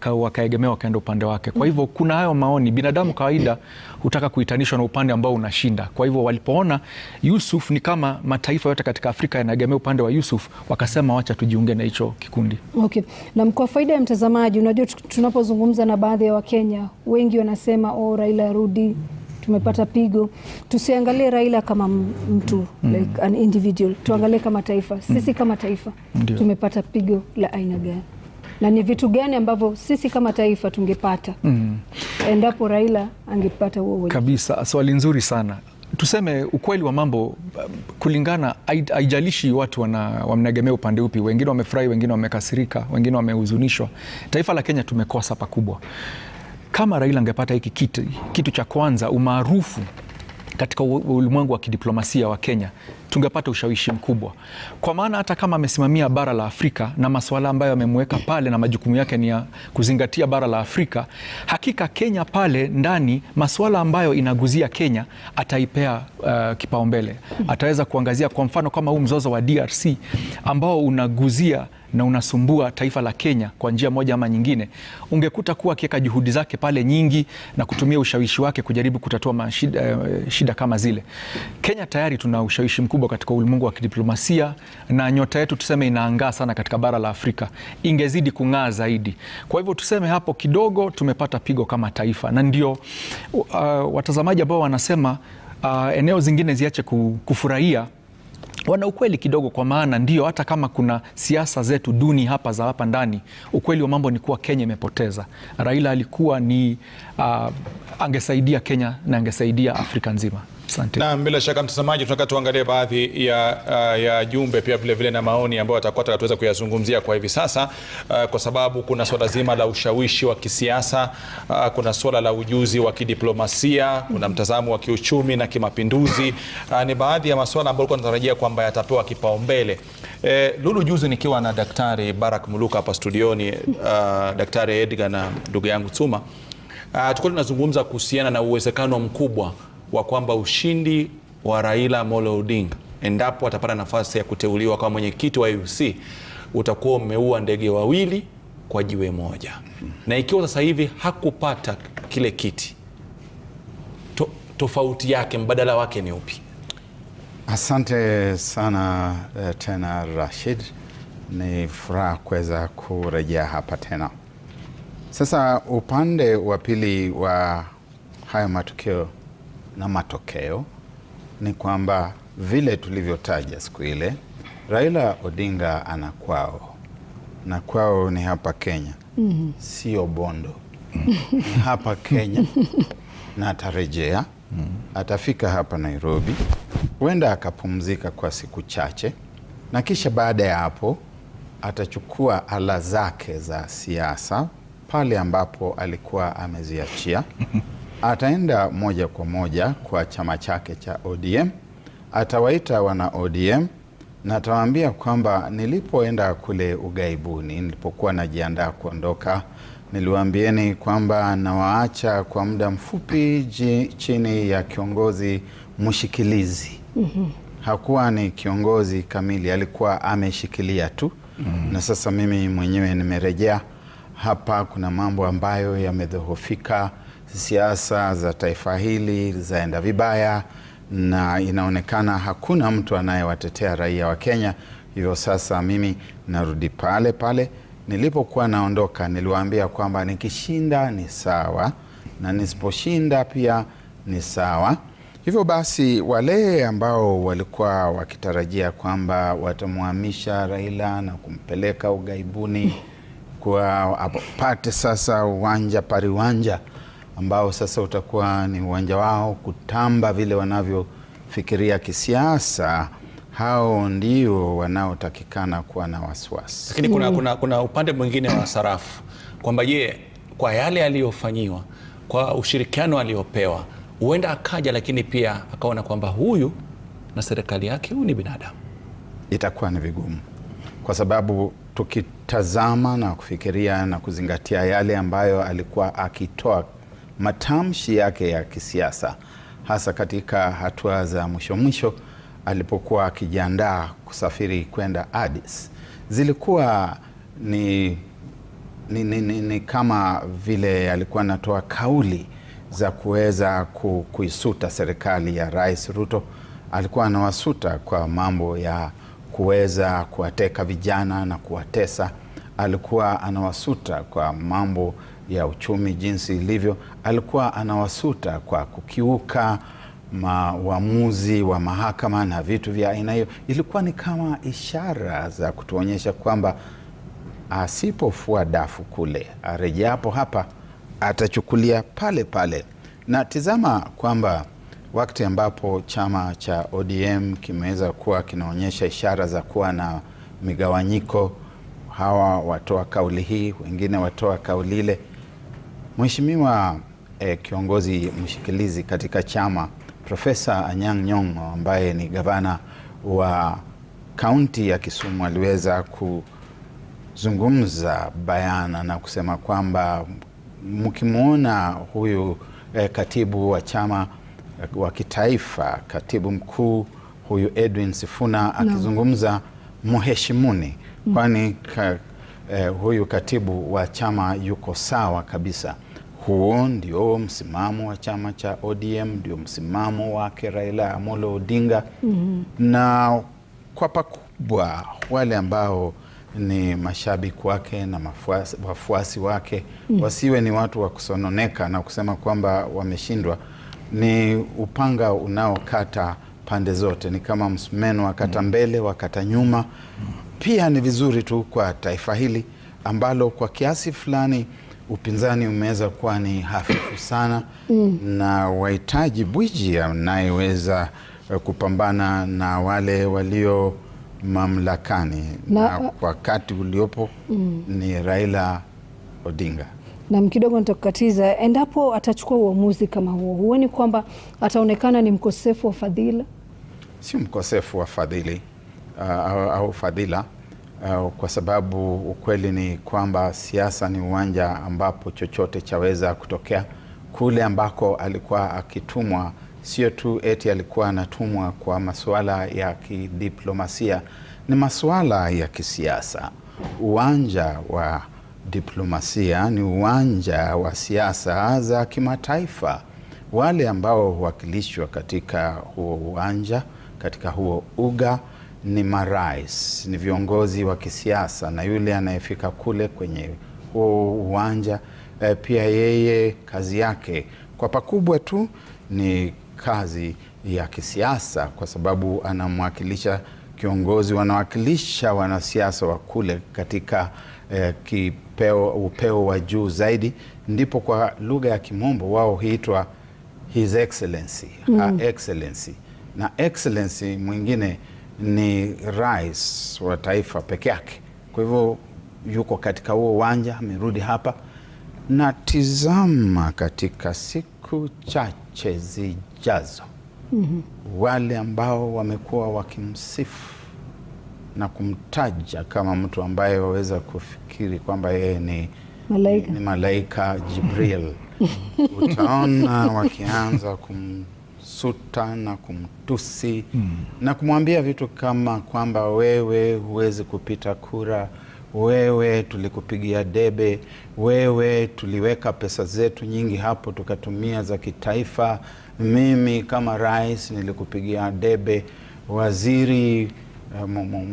[SPEAKER 11] wakaegemea wakaenda upande wake. Kwa hivyo kuna hayo maoni, binadamu kawaida hutaka kuitanishwa na upande ambao unashinda. Kwa hivyo walipoona Yusuf ni kama mataifa yote katika Afrika yanaegemea upande wa Yusuf, wakasema wacha tujiunge na hicho kikundi.
[SPEAKER 5] Okay. Na kwa faida ya mtazamaji, unajua tunapozungumza na baadhi ya Wakenya wengi wanasema oh, Raila arudi, tumepata pigo. Tusiangalie Raila kama mtu, like an individual, tuangalie kama taifa. Sisi kama taifa tumepata pigo la aina gani, na ni vitu gani ambavyo sisi kama taifa tungepata endapo Raila angepata huo uwezo?
[SPEAKER 11] Kabisa, swali nzuri sana. Tuseme ukweli wa mambo, kulingana, haijalishi watu wanaegemea upande upi, wengine wamefurahi, wengine wamekasirika, wengine wamehuzunishwa. Taifa la Kenya tumekosa pakubwa. Kama Raila angepata hiki kitu cha kwanza, umaarufu katika ulimwengu wa kidiplomasia wa Kenya tungepata ushawishi mkubwa, kwa maana hata kama amesimamia bara la Afrika na masuala ambayo amemweka pale na majukumu yake ni ya kuzingatia bara la Afrika, hakika Kenya pale ndani masuala ambayo inaguzia Kenya ataipea kipaumbele. Ataweza kuangazia kwa mfano kama huu mzozo wa DRC ambao unaguzia na unasumbua taifa la Kenya kwa njia moja ama nyingine, ungekuta kuwa akiweka juhudi zake pale nyingi na kutumia ushawishi wake kujaribu kutatua shida kama zile. Kenya tayari tuna ushawishi mkubwa katika ulimwengu wa kidiplomasia na nyota yetu tuseme inaangaa sana katika bara la Afrika, ingezidi kung'aa zaidi. Kwa hivyo tuseme hapo kidogo tumepata pigo kama taifa, na ndio watazamaji ambao wanasema eneo zingine ziache kufurahia wana ukweli kidogo, kwa maana ndio hata kama kuna siasa zetu duni hapa za hapa ndani, ukweli wa mambo ni kuwa Kenya imepoteza. Raila alikuwa ni angesaidia Kenya na angesaidia Afrika nzima. Asante.
[SPEAKER 4] Na bila shaka mtazamaji, tunataka tuangalie baadhi ya jumbe pia vile vile na maoni ambayo atakuwa tuweza kuyazungumzia kwa hivi sasa, kwa sababu kuna swala zima la ushawishi wa kisiasa, kuna swala la ujuzi wa kidiplomasia, kuna mtazamo wa kiuchumi na kimapinduzi. Ni baadhi ya masuala ambayo tunatarajia kwamba yatapewa kipaumbele. Lulu, juzi nikiwa na Daktari Barak Muluka hapa studioni, Daktari Edgar na ndugu yangu Tsuma, tulikuwa tunazungumza kuhusiana na uwezekano mkubwa wa kwamba ushindi wa Raila Amolo Odinga, endapo atapata nafasi ya kuteuliwa kama mwenyekiti wa AUC, utakuwa umeua ndege wawili kwa jiwe moja. Na ikiwa sasa hivi hakupata kile kiti, tofauti yake, mbadala wake ni upi?
[SPEAKER 9] Asante sana tena Rashid, ni furaha kuweza kurejea hapa tena. Sasa upande wa pili wa haya matukio na matokeo ni kwamba vile tulivyotaja siku ile, Raila Odinga ana kwao, na kwao ni hapa Kenya. Sio Bondo. Ni hapa Kenya. Na atarejea, atafika hapa Nairobi, huenda akapumzika kwa siku chache, na kisha baada ya hapo atachukua ala zake za siasa pale ambapo alikuwa ameziachia. Ataenda moja kwa moja kwa chama chake cha ODM, atawaita wana ODM na atawaambia kwamba nilipoenda kule ugaibuni, nilipokuwa najiandaa kuondoka, niliwaambieni kwamba nawaacha kwa muda mfupi chini ya kiongozi mshikilizi. Hakuwa ni kiongozi kamili, alikuwa ameshikilia tu. Na sasa mimi mwenyewe nimerejea hapa, kuna mambo ambayo yamedhoofika, siasa za taifa hili zaenda vibaya na inaonekana hakuna mtu anayewatetea raia wa Kenya. Hivyo sasa mimi narudi pale pale nilipokuwa naondoka. Niliwaambia kwamba nikishinda ni sawa na nisiposhinda pia ni sawa. Hivyo basi wale ambao walikuwa wakitarajia kwamba watamhamisha Raila na kumpeleka ugaibuni kwa apate sasa uwanja pariwanja ambao sasa utakuwa ni uwanja wao kutamba vile wanavyofikiria kisiasa, hao ndio wanaotakikana kuwa na wasiwasi.
[SPEAKER 4] Lakini kuna upande mwingine wa sarafu kwamba je, kwa yale aliyofanyiwa, kwa ushirikiano aliopewa, huenda akaja lakini pia akaona kwamba huyu na serikali yake huyu ni binadamu.
[SPEAKER 9] Itakuwa ni vigumu, kwa sababu tukitazama na kufikiria na kuzingatia yale ambayo alikuwa akitoa matamshi yake ya kisiasa, hasa katika hatua za mwisho mwisho alipokuwa akijiandaa kusafiri kwenda Addis, zilikuwa ni kama vile alikuwa anatoa kauli za kuweza kuisuta serikali ya Rais Ruto. Alikuwa anawasuta kwa mambo ya kuweza kuwateka vijana na kuwatesa. Alikuwa anawasuta kwa mambo ya uchumi jinsi ilivyo. Alikuwa anawasuta kwa kukiuka uamuzi wa mahakama na vitu vya aina hiyo. Ilikuwa ni kama ishara za kutuonyesha kwamba asipofua dafu kule, arejeapo hapa atachukulia pale pale. Na tizama kwamba wakati ambapo chama cha ODM kimeweza kuwa kinaonyesha ishara za kuwa na migawanyiko, hawa watoa kauli hii, wengine watoa kauli ile, Mheshimiwa kiongozi mshikilizi katika chama Profesa Anyang' Nyong'o ambaye ni gavana wa kaunti ya Kisumu aliweza kuzungumza bayana na kusema kwamba mkimuona huyu katibu wa chama wa kitaifa, katibu mkuu huyu Edwin Sifuna akizungumza, muheshimuni, kwani huyu katibu wa chama yuko sawa kabisa. Huo ndio msimamo wa chama cha ODM, ndio msimamo wake Raila Amolo Odinga. Na kwa pakubwa wale ambao ni mashabiki wake na wafuasi wake wasiwe ni watu wa kusononeka na kusema kwamba wameshindwa. Ni upanga unaokata pande zote, ni kama msumeno, wakata mbele wakata nyuma. Pia ni vizuri tu kwa taifa hili ambalo kwa kiasi fulani upinzani umeweza kuwa ni hafifu sana, na wahitaji bwiji anayeweza kupambana na wale walio mamlakani, na wakati uliopo ni Raila Odinga.
[SPEAKER 5] Na kidogo nitakukatiza, endapo atachukua uamuzi kama huo, huoni kwamba ataonekana ni mkosefu wa fadhila?
[SPEAKER 9] Si mkosefu wa fadhili au fadhila, kwa sababu ukweli ni kwamba siasa ni uwanja ambapo chochote chaweza kutokea. Kule ambako alikuwa akitumwa, sio tu eti alikuwa anatumwa kwa masuala ya kidiplomasia, ni masuala ya kisiasa. Uwanja wa diplomasia ni uwanja wa siasa za kimataifa. Wale ambao huwakilishwa katika huo uwanja, katika huo uga, ni marais, ni viongozi wa kisiasa, na yule anayefika kule kwenye huo uwanja pia yeye kazi yake kwa pakubwa tu ni kazi ya kisiasa, kwa sababu anamwakilisha kiongozi, wanawakilisha wanasiasa wa kule katika upeo wa juu zaidi. Ndipo kwa lugha ya kimombo wao huitwa His Excellency, Her Excellency. Na Excellency mwingine ni rais wa taifa peke yake. Kwa hivyo yuko katika huo uwanja, amerudi hapa. Na tizama katika siku chache zijazo, wale ambao wamekuwa wakimsifu na kumtaja kama mtu ambaye waweza kufikiri kwamba yeye ni malaika, ni malaika Jibril, utaona wakianza kumsuta na kumtusi na kumwambia vitu kama kwamba wewe huwezi kupita kura, wewe tulikupigia debe, wewe tuliweka pesa zetu nyingi hapo tukatumia za kitaifa, mimi kama rais nilikupigia debe, waziri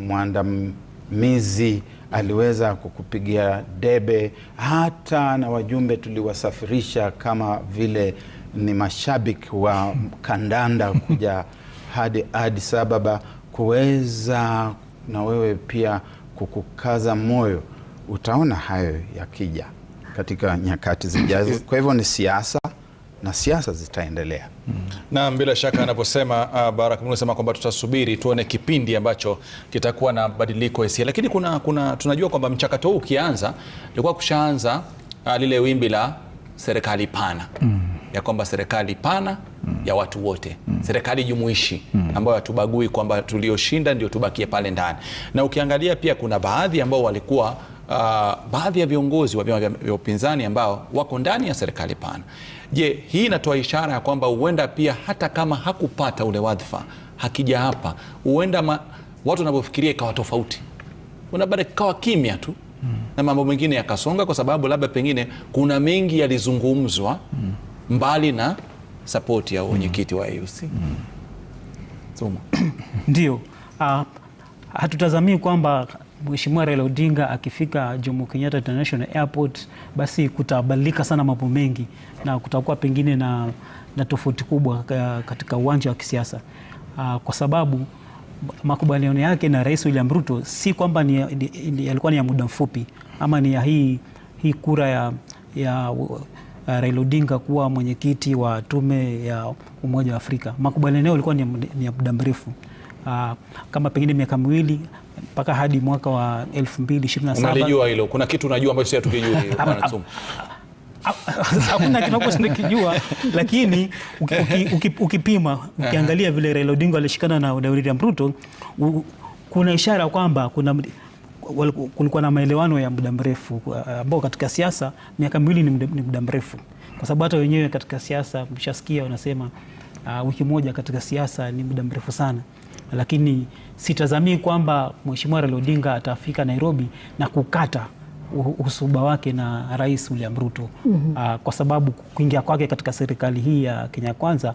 [SPEAKER 9] mwandamizi aliweza kukupigia debe, hata na wajumbe tuliwasafirisha kama vile ni mashabiki wa kandanda kuja hadi Addis Ababa kuweza na wewe pia kukukaza moyo. Utaona hayo yakija katika nyakati zijazo. Kwa hivyo ni siasa, na siasa zitaendelea.
[SPEAKER 4] Na bila shaka anaposema Barak unasema kwamba tutasubiri tuone kipindi ambacho kitakuwa na badiliko hisia. Lakini kuna tunajua kwamba mchakato huu ukianza ilikuwa kushaanza lile wimbi la serikali pana. Ya kwamba serikali pana ya watu wote, serikali jumuishi ambayo hatubagui kwamba tulioshinda ndio tubakie pale ndani. Na ukiangalia pia kuna baadhi ambao walikuwa baadhi ya viongozi wa vyama vya upinzani ambao wako ndani ya serikali pana. Je, hii inatoa ishara ya kwamba huenda pia hata kama hakupata ule wadhifa, hakija hapa, huenda watu wanapofikiria ikawa tofauti. Unabaki kawa kimya tu na mambo mengine yakasonga, kwa sababu labda pengine kuna mengi yalizungumzwa mbali na support ya mwenyekiti wa AUC.
[SPEAKER 12] Ndio. Hatutazamii kwamba Mheshimiwa Raila Odinga akifika Jomo Kenyatta International Airport basi kutabadilika sana mambo mengi na kutakuwa pengine na tofauti kubwa katika uwanja wa kisiasa. Kwa sababu makubaliano yake na Rais William Ruto si kwamba yalikuwa ni ya muda mfupi ama ni ya hii kura ya Raila Odinga kuwa mwenyekiti wa tume ya Umoja wa Afrika. Makubaliano yalikuwa ni ya muda mrefu. Kama pengine miaka miwili mpaka hadi mwaka wa 2027.
[SPEAKER 4] Unalijua hilo? Kuna kitu unajua ambacho sisi hatukijui bwana Tsuma?
[SPEAKER 12] Hakuna kinacho nikijua, lakini ukipima ukiangalia vile Raila Odinga alishikana na William Ruto, kuna ishara kwamba kulikuwa na maelewano ya muda mrefu, ambao katika siasa miaka miwili ni muda mrefu, kwa sababu hata wenyewe katika siasa mshasikia wanasema wiki moja katika siasa ni muda mrefu sana. Lakini sitazamii kwamba Mheshimiwa Raila Odinga atafika Nairobi na kukata usuba wake na Rais William Ruto. Kwa sababu kuingia kwake katika serikali hii ya Kenya Kwanza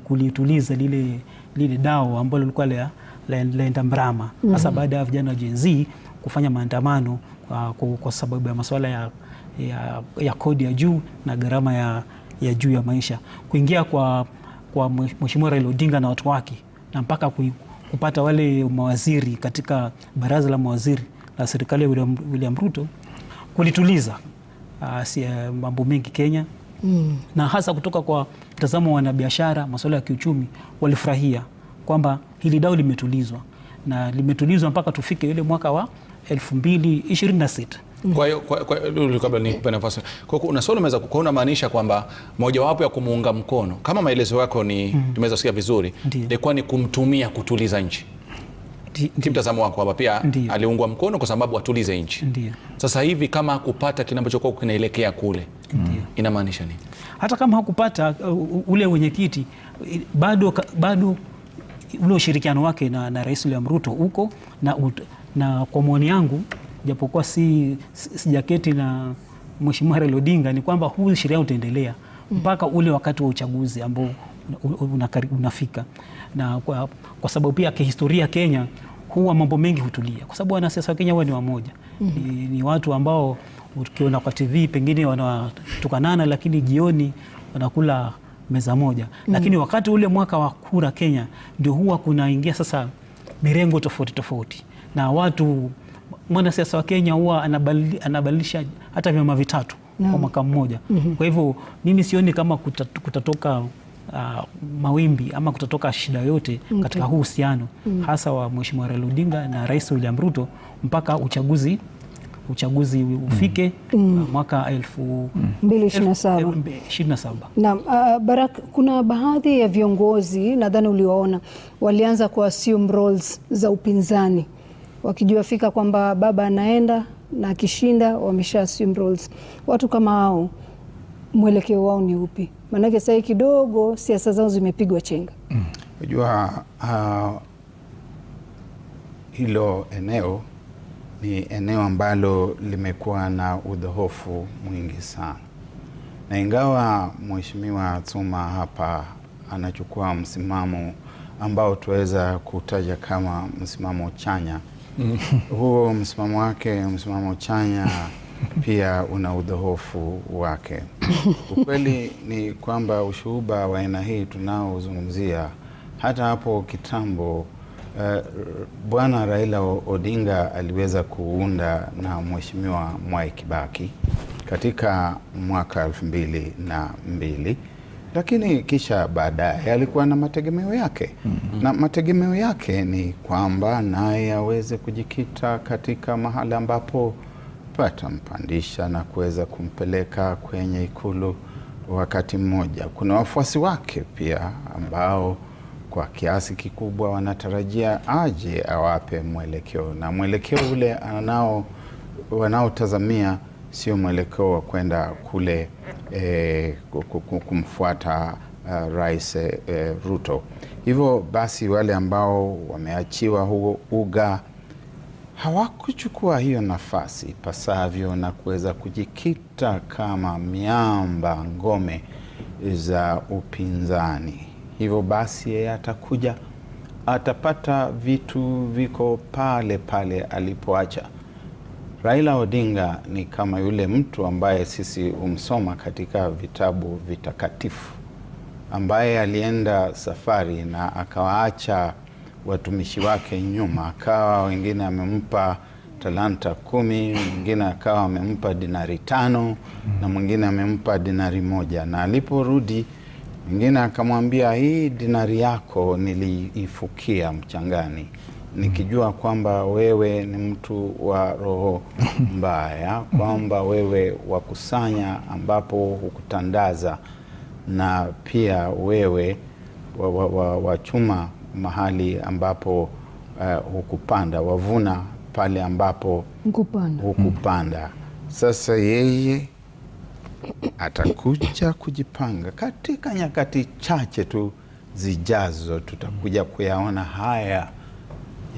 [SPEAKER 12] kulituliza lile dao ambalo lilikuwa laenda mrama, hasa baada ya vijana wa Gen Z kufanya maandamano kwa sababu ya masuala ya kodi ya juu na gharama ya juu ya maisha. Kuingia kwa Mheshimiwa Raila Odinga na watu wake na mpaka kupata wale mawaziri katika baraza la mawaziri la serikali ya William Ruto kulituliza mambo mengi Kenya. Na hasa kutoka kwa mtazamo wa wanabiashara, masuala ya kiuchumi, walifurahia kwamba hili dau limetulizwa, na limetulizwa mpaka tufike ile mwaka wa 2026.
[SPEAKER 4] Kwa hiyo kabla nikupe nafasi, kwa hiyo una swali umeweza kuona maanisha kwamba mojawapo ya kumuunga mkono kama maelezo yako ni tumeweza kusikia vizuri, ilikuwa ni kumtumia kutuliza nchi. Kimtazamo wako kwamba pia aliungwa mkono kwa sababu atulize nchi. Sasa hivi kama hakupata kile ambacho kwa kinaelekea kule, inamaanisha nini?
[SPEAKER 12] Hata kama hakupata ule wenyekiti, bado ule ushirikiano wake na Rais William Ruto uko na kwa maoni yangu, japokuwa sijaketi na Mheshimiwa Raila Odinga, ni kwamba huu ushirikiano utaendelea mpaka ule wakati wa uchaguzi ambao unafika. Na kwa sababu pia kihistoria Kenya huwa mambo mengi hutulia, kwa sababu wanasiasa wa Kenya huwa ni wamoja. Ni watu ambao ukiona kwa TV pengine wanatukanana, lakini jioni wanakula meza moja. Lakini wakati ule mwaka wa kura Kenya ndio huwa kunaingia sasa mirengo tofauti tofauti, na watu, mwanasiasa wa Kenya huwa anabadilisha hata vyama vitatu kwa mwaka mmoja. Kwa hivyo mimi sioni kama kutatoka mawimbi ama kutatoka shida yote katika huu uhusiano hasa wa Mheshimiwa Raila Odinga na Rais William Ruto mpaka uchaguzi ufike mwaka 2027.
[SPEAKER 5] Naam, Barak, kuna baadhi ya viongozi nadhani uliwaona walianza ku assume roles za upinzani wakijua fika kwamba baba anaenda na akishinda wamesha assume roles. Watu kama hao mwelekeo wao ni upi? Maanake sasa kidogo siasa zao zimepigwa chenga.
[SPEAKER 9] Unajua hilo eneo ni eneo ambalo limekuwa na udhoofu mwingi sana, na ingawa Mheshimiwa Tsuma hapa anachukua msimamo ambao tuweza kutaja kama msimamo chanya, huo msimamo wake, msimamo chanya, pia una udhoofu wake. Ukweli ni kwamba ushuhuba wa aina hii tunaozungumzia, hata hapo kitambo Bwana Raila Odinga aliweza kuunda na Mheshimiwa Mwai Kibaki katika mwaka 2002, lakini kisha baadaye alikuwa na mategemeo yake. Na mategemeo yake ni kwamba naye aweze kujikita katika mahala ambapo patampandisha na kuweza kumpeleka kwenye ikulu wakati mmoja. Kuna wafuasi wake pia ambao kwa kiasi kikubwa wanatarajia aje awape mwelekeo, na mwelekeo ule wanaotazamia sio mwelekeo wa kwenda kule kumfuata Rais Ruto. Hivyo basi wale ambao wameachiwa huo uga hawakuchukua hiyo nafasi pasavyo na kuweza kujikita kama miamba ngome za upinzani. Hivyo basi yeye atakuja atapata vitu viko pale pale alipoacha. Raila Odinga ni kama yule mtu ambaye sisi humsoma katika vitabu vitakatifu, ambaye alienda safari na akawaacha watumishi wake nyuma, akawa wengine amempa talanta 10, mwingine akawa amempa dinari 5 na mwingine amempa dinari 1. Na aliporudi mwingine akamwambia, hii dinari yako niliifukia mchangani nikijua kwamba wewe ni mtu wa roho mbaya, kwamba wewe wakusanya ambapo hukutandaza, na pia wewe wachuma mahali ambapo hukupanda, wavuna pale ambapo hukupanda. Sasa yeye atakuja kujipanga katika nyakati chache tu zijazo, tutakuja kuyaona haya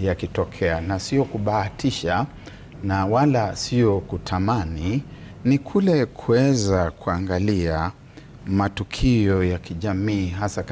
[SPEAKER 9] yakitokea, na sio kubahatisha na wala sio kutamani, ni kule kuweza kuangalia matukio ya kijamii hasa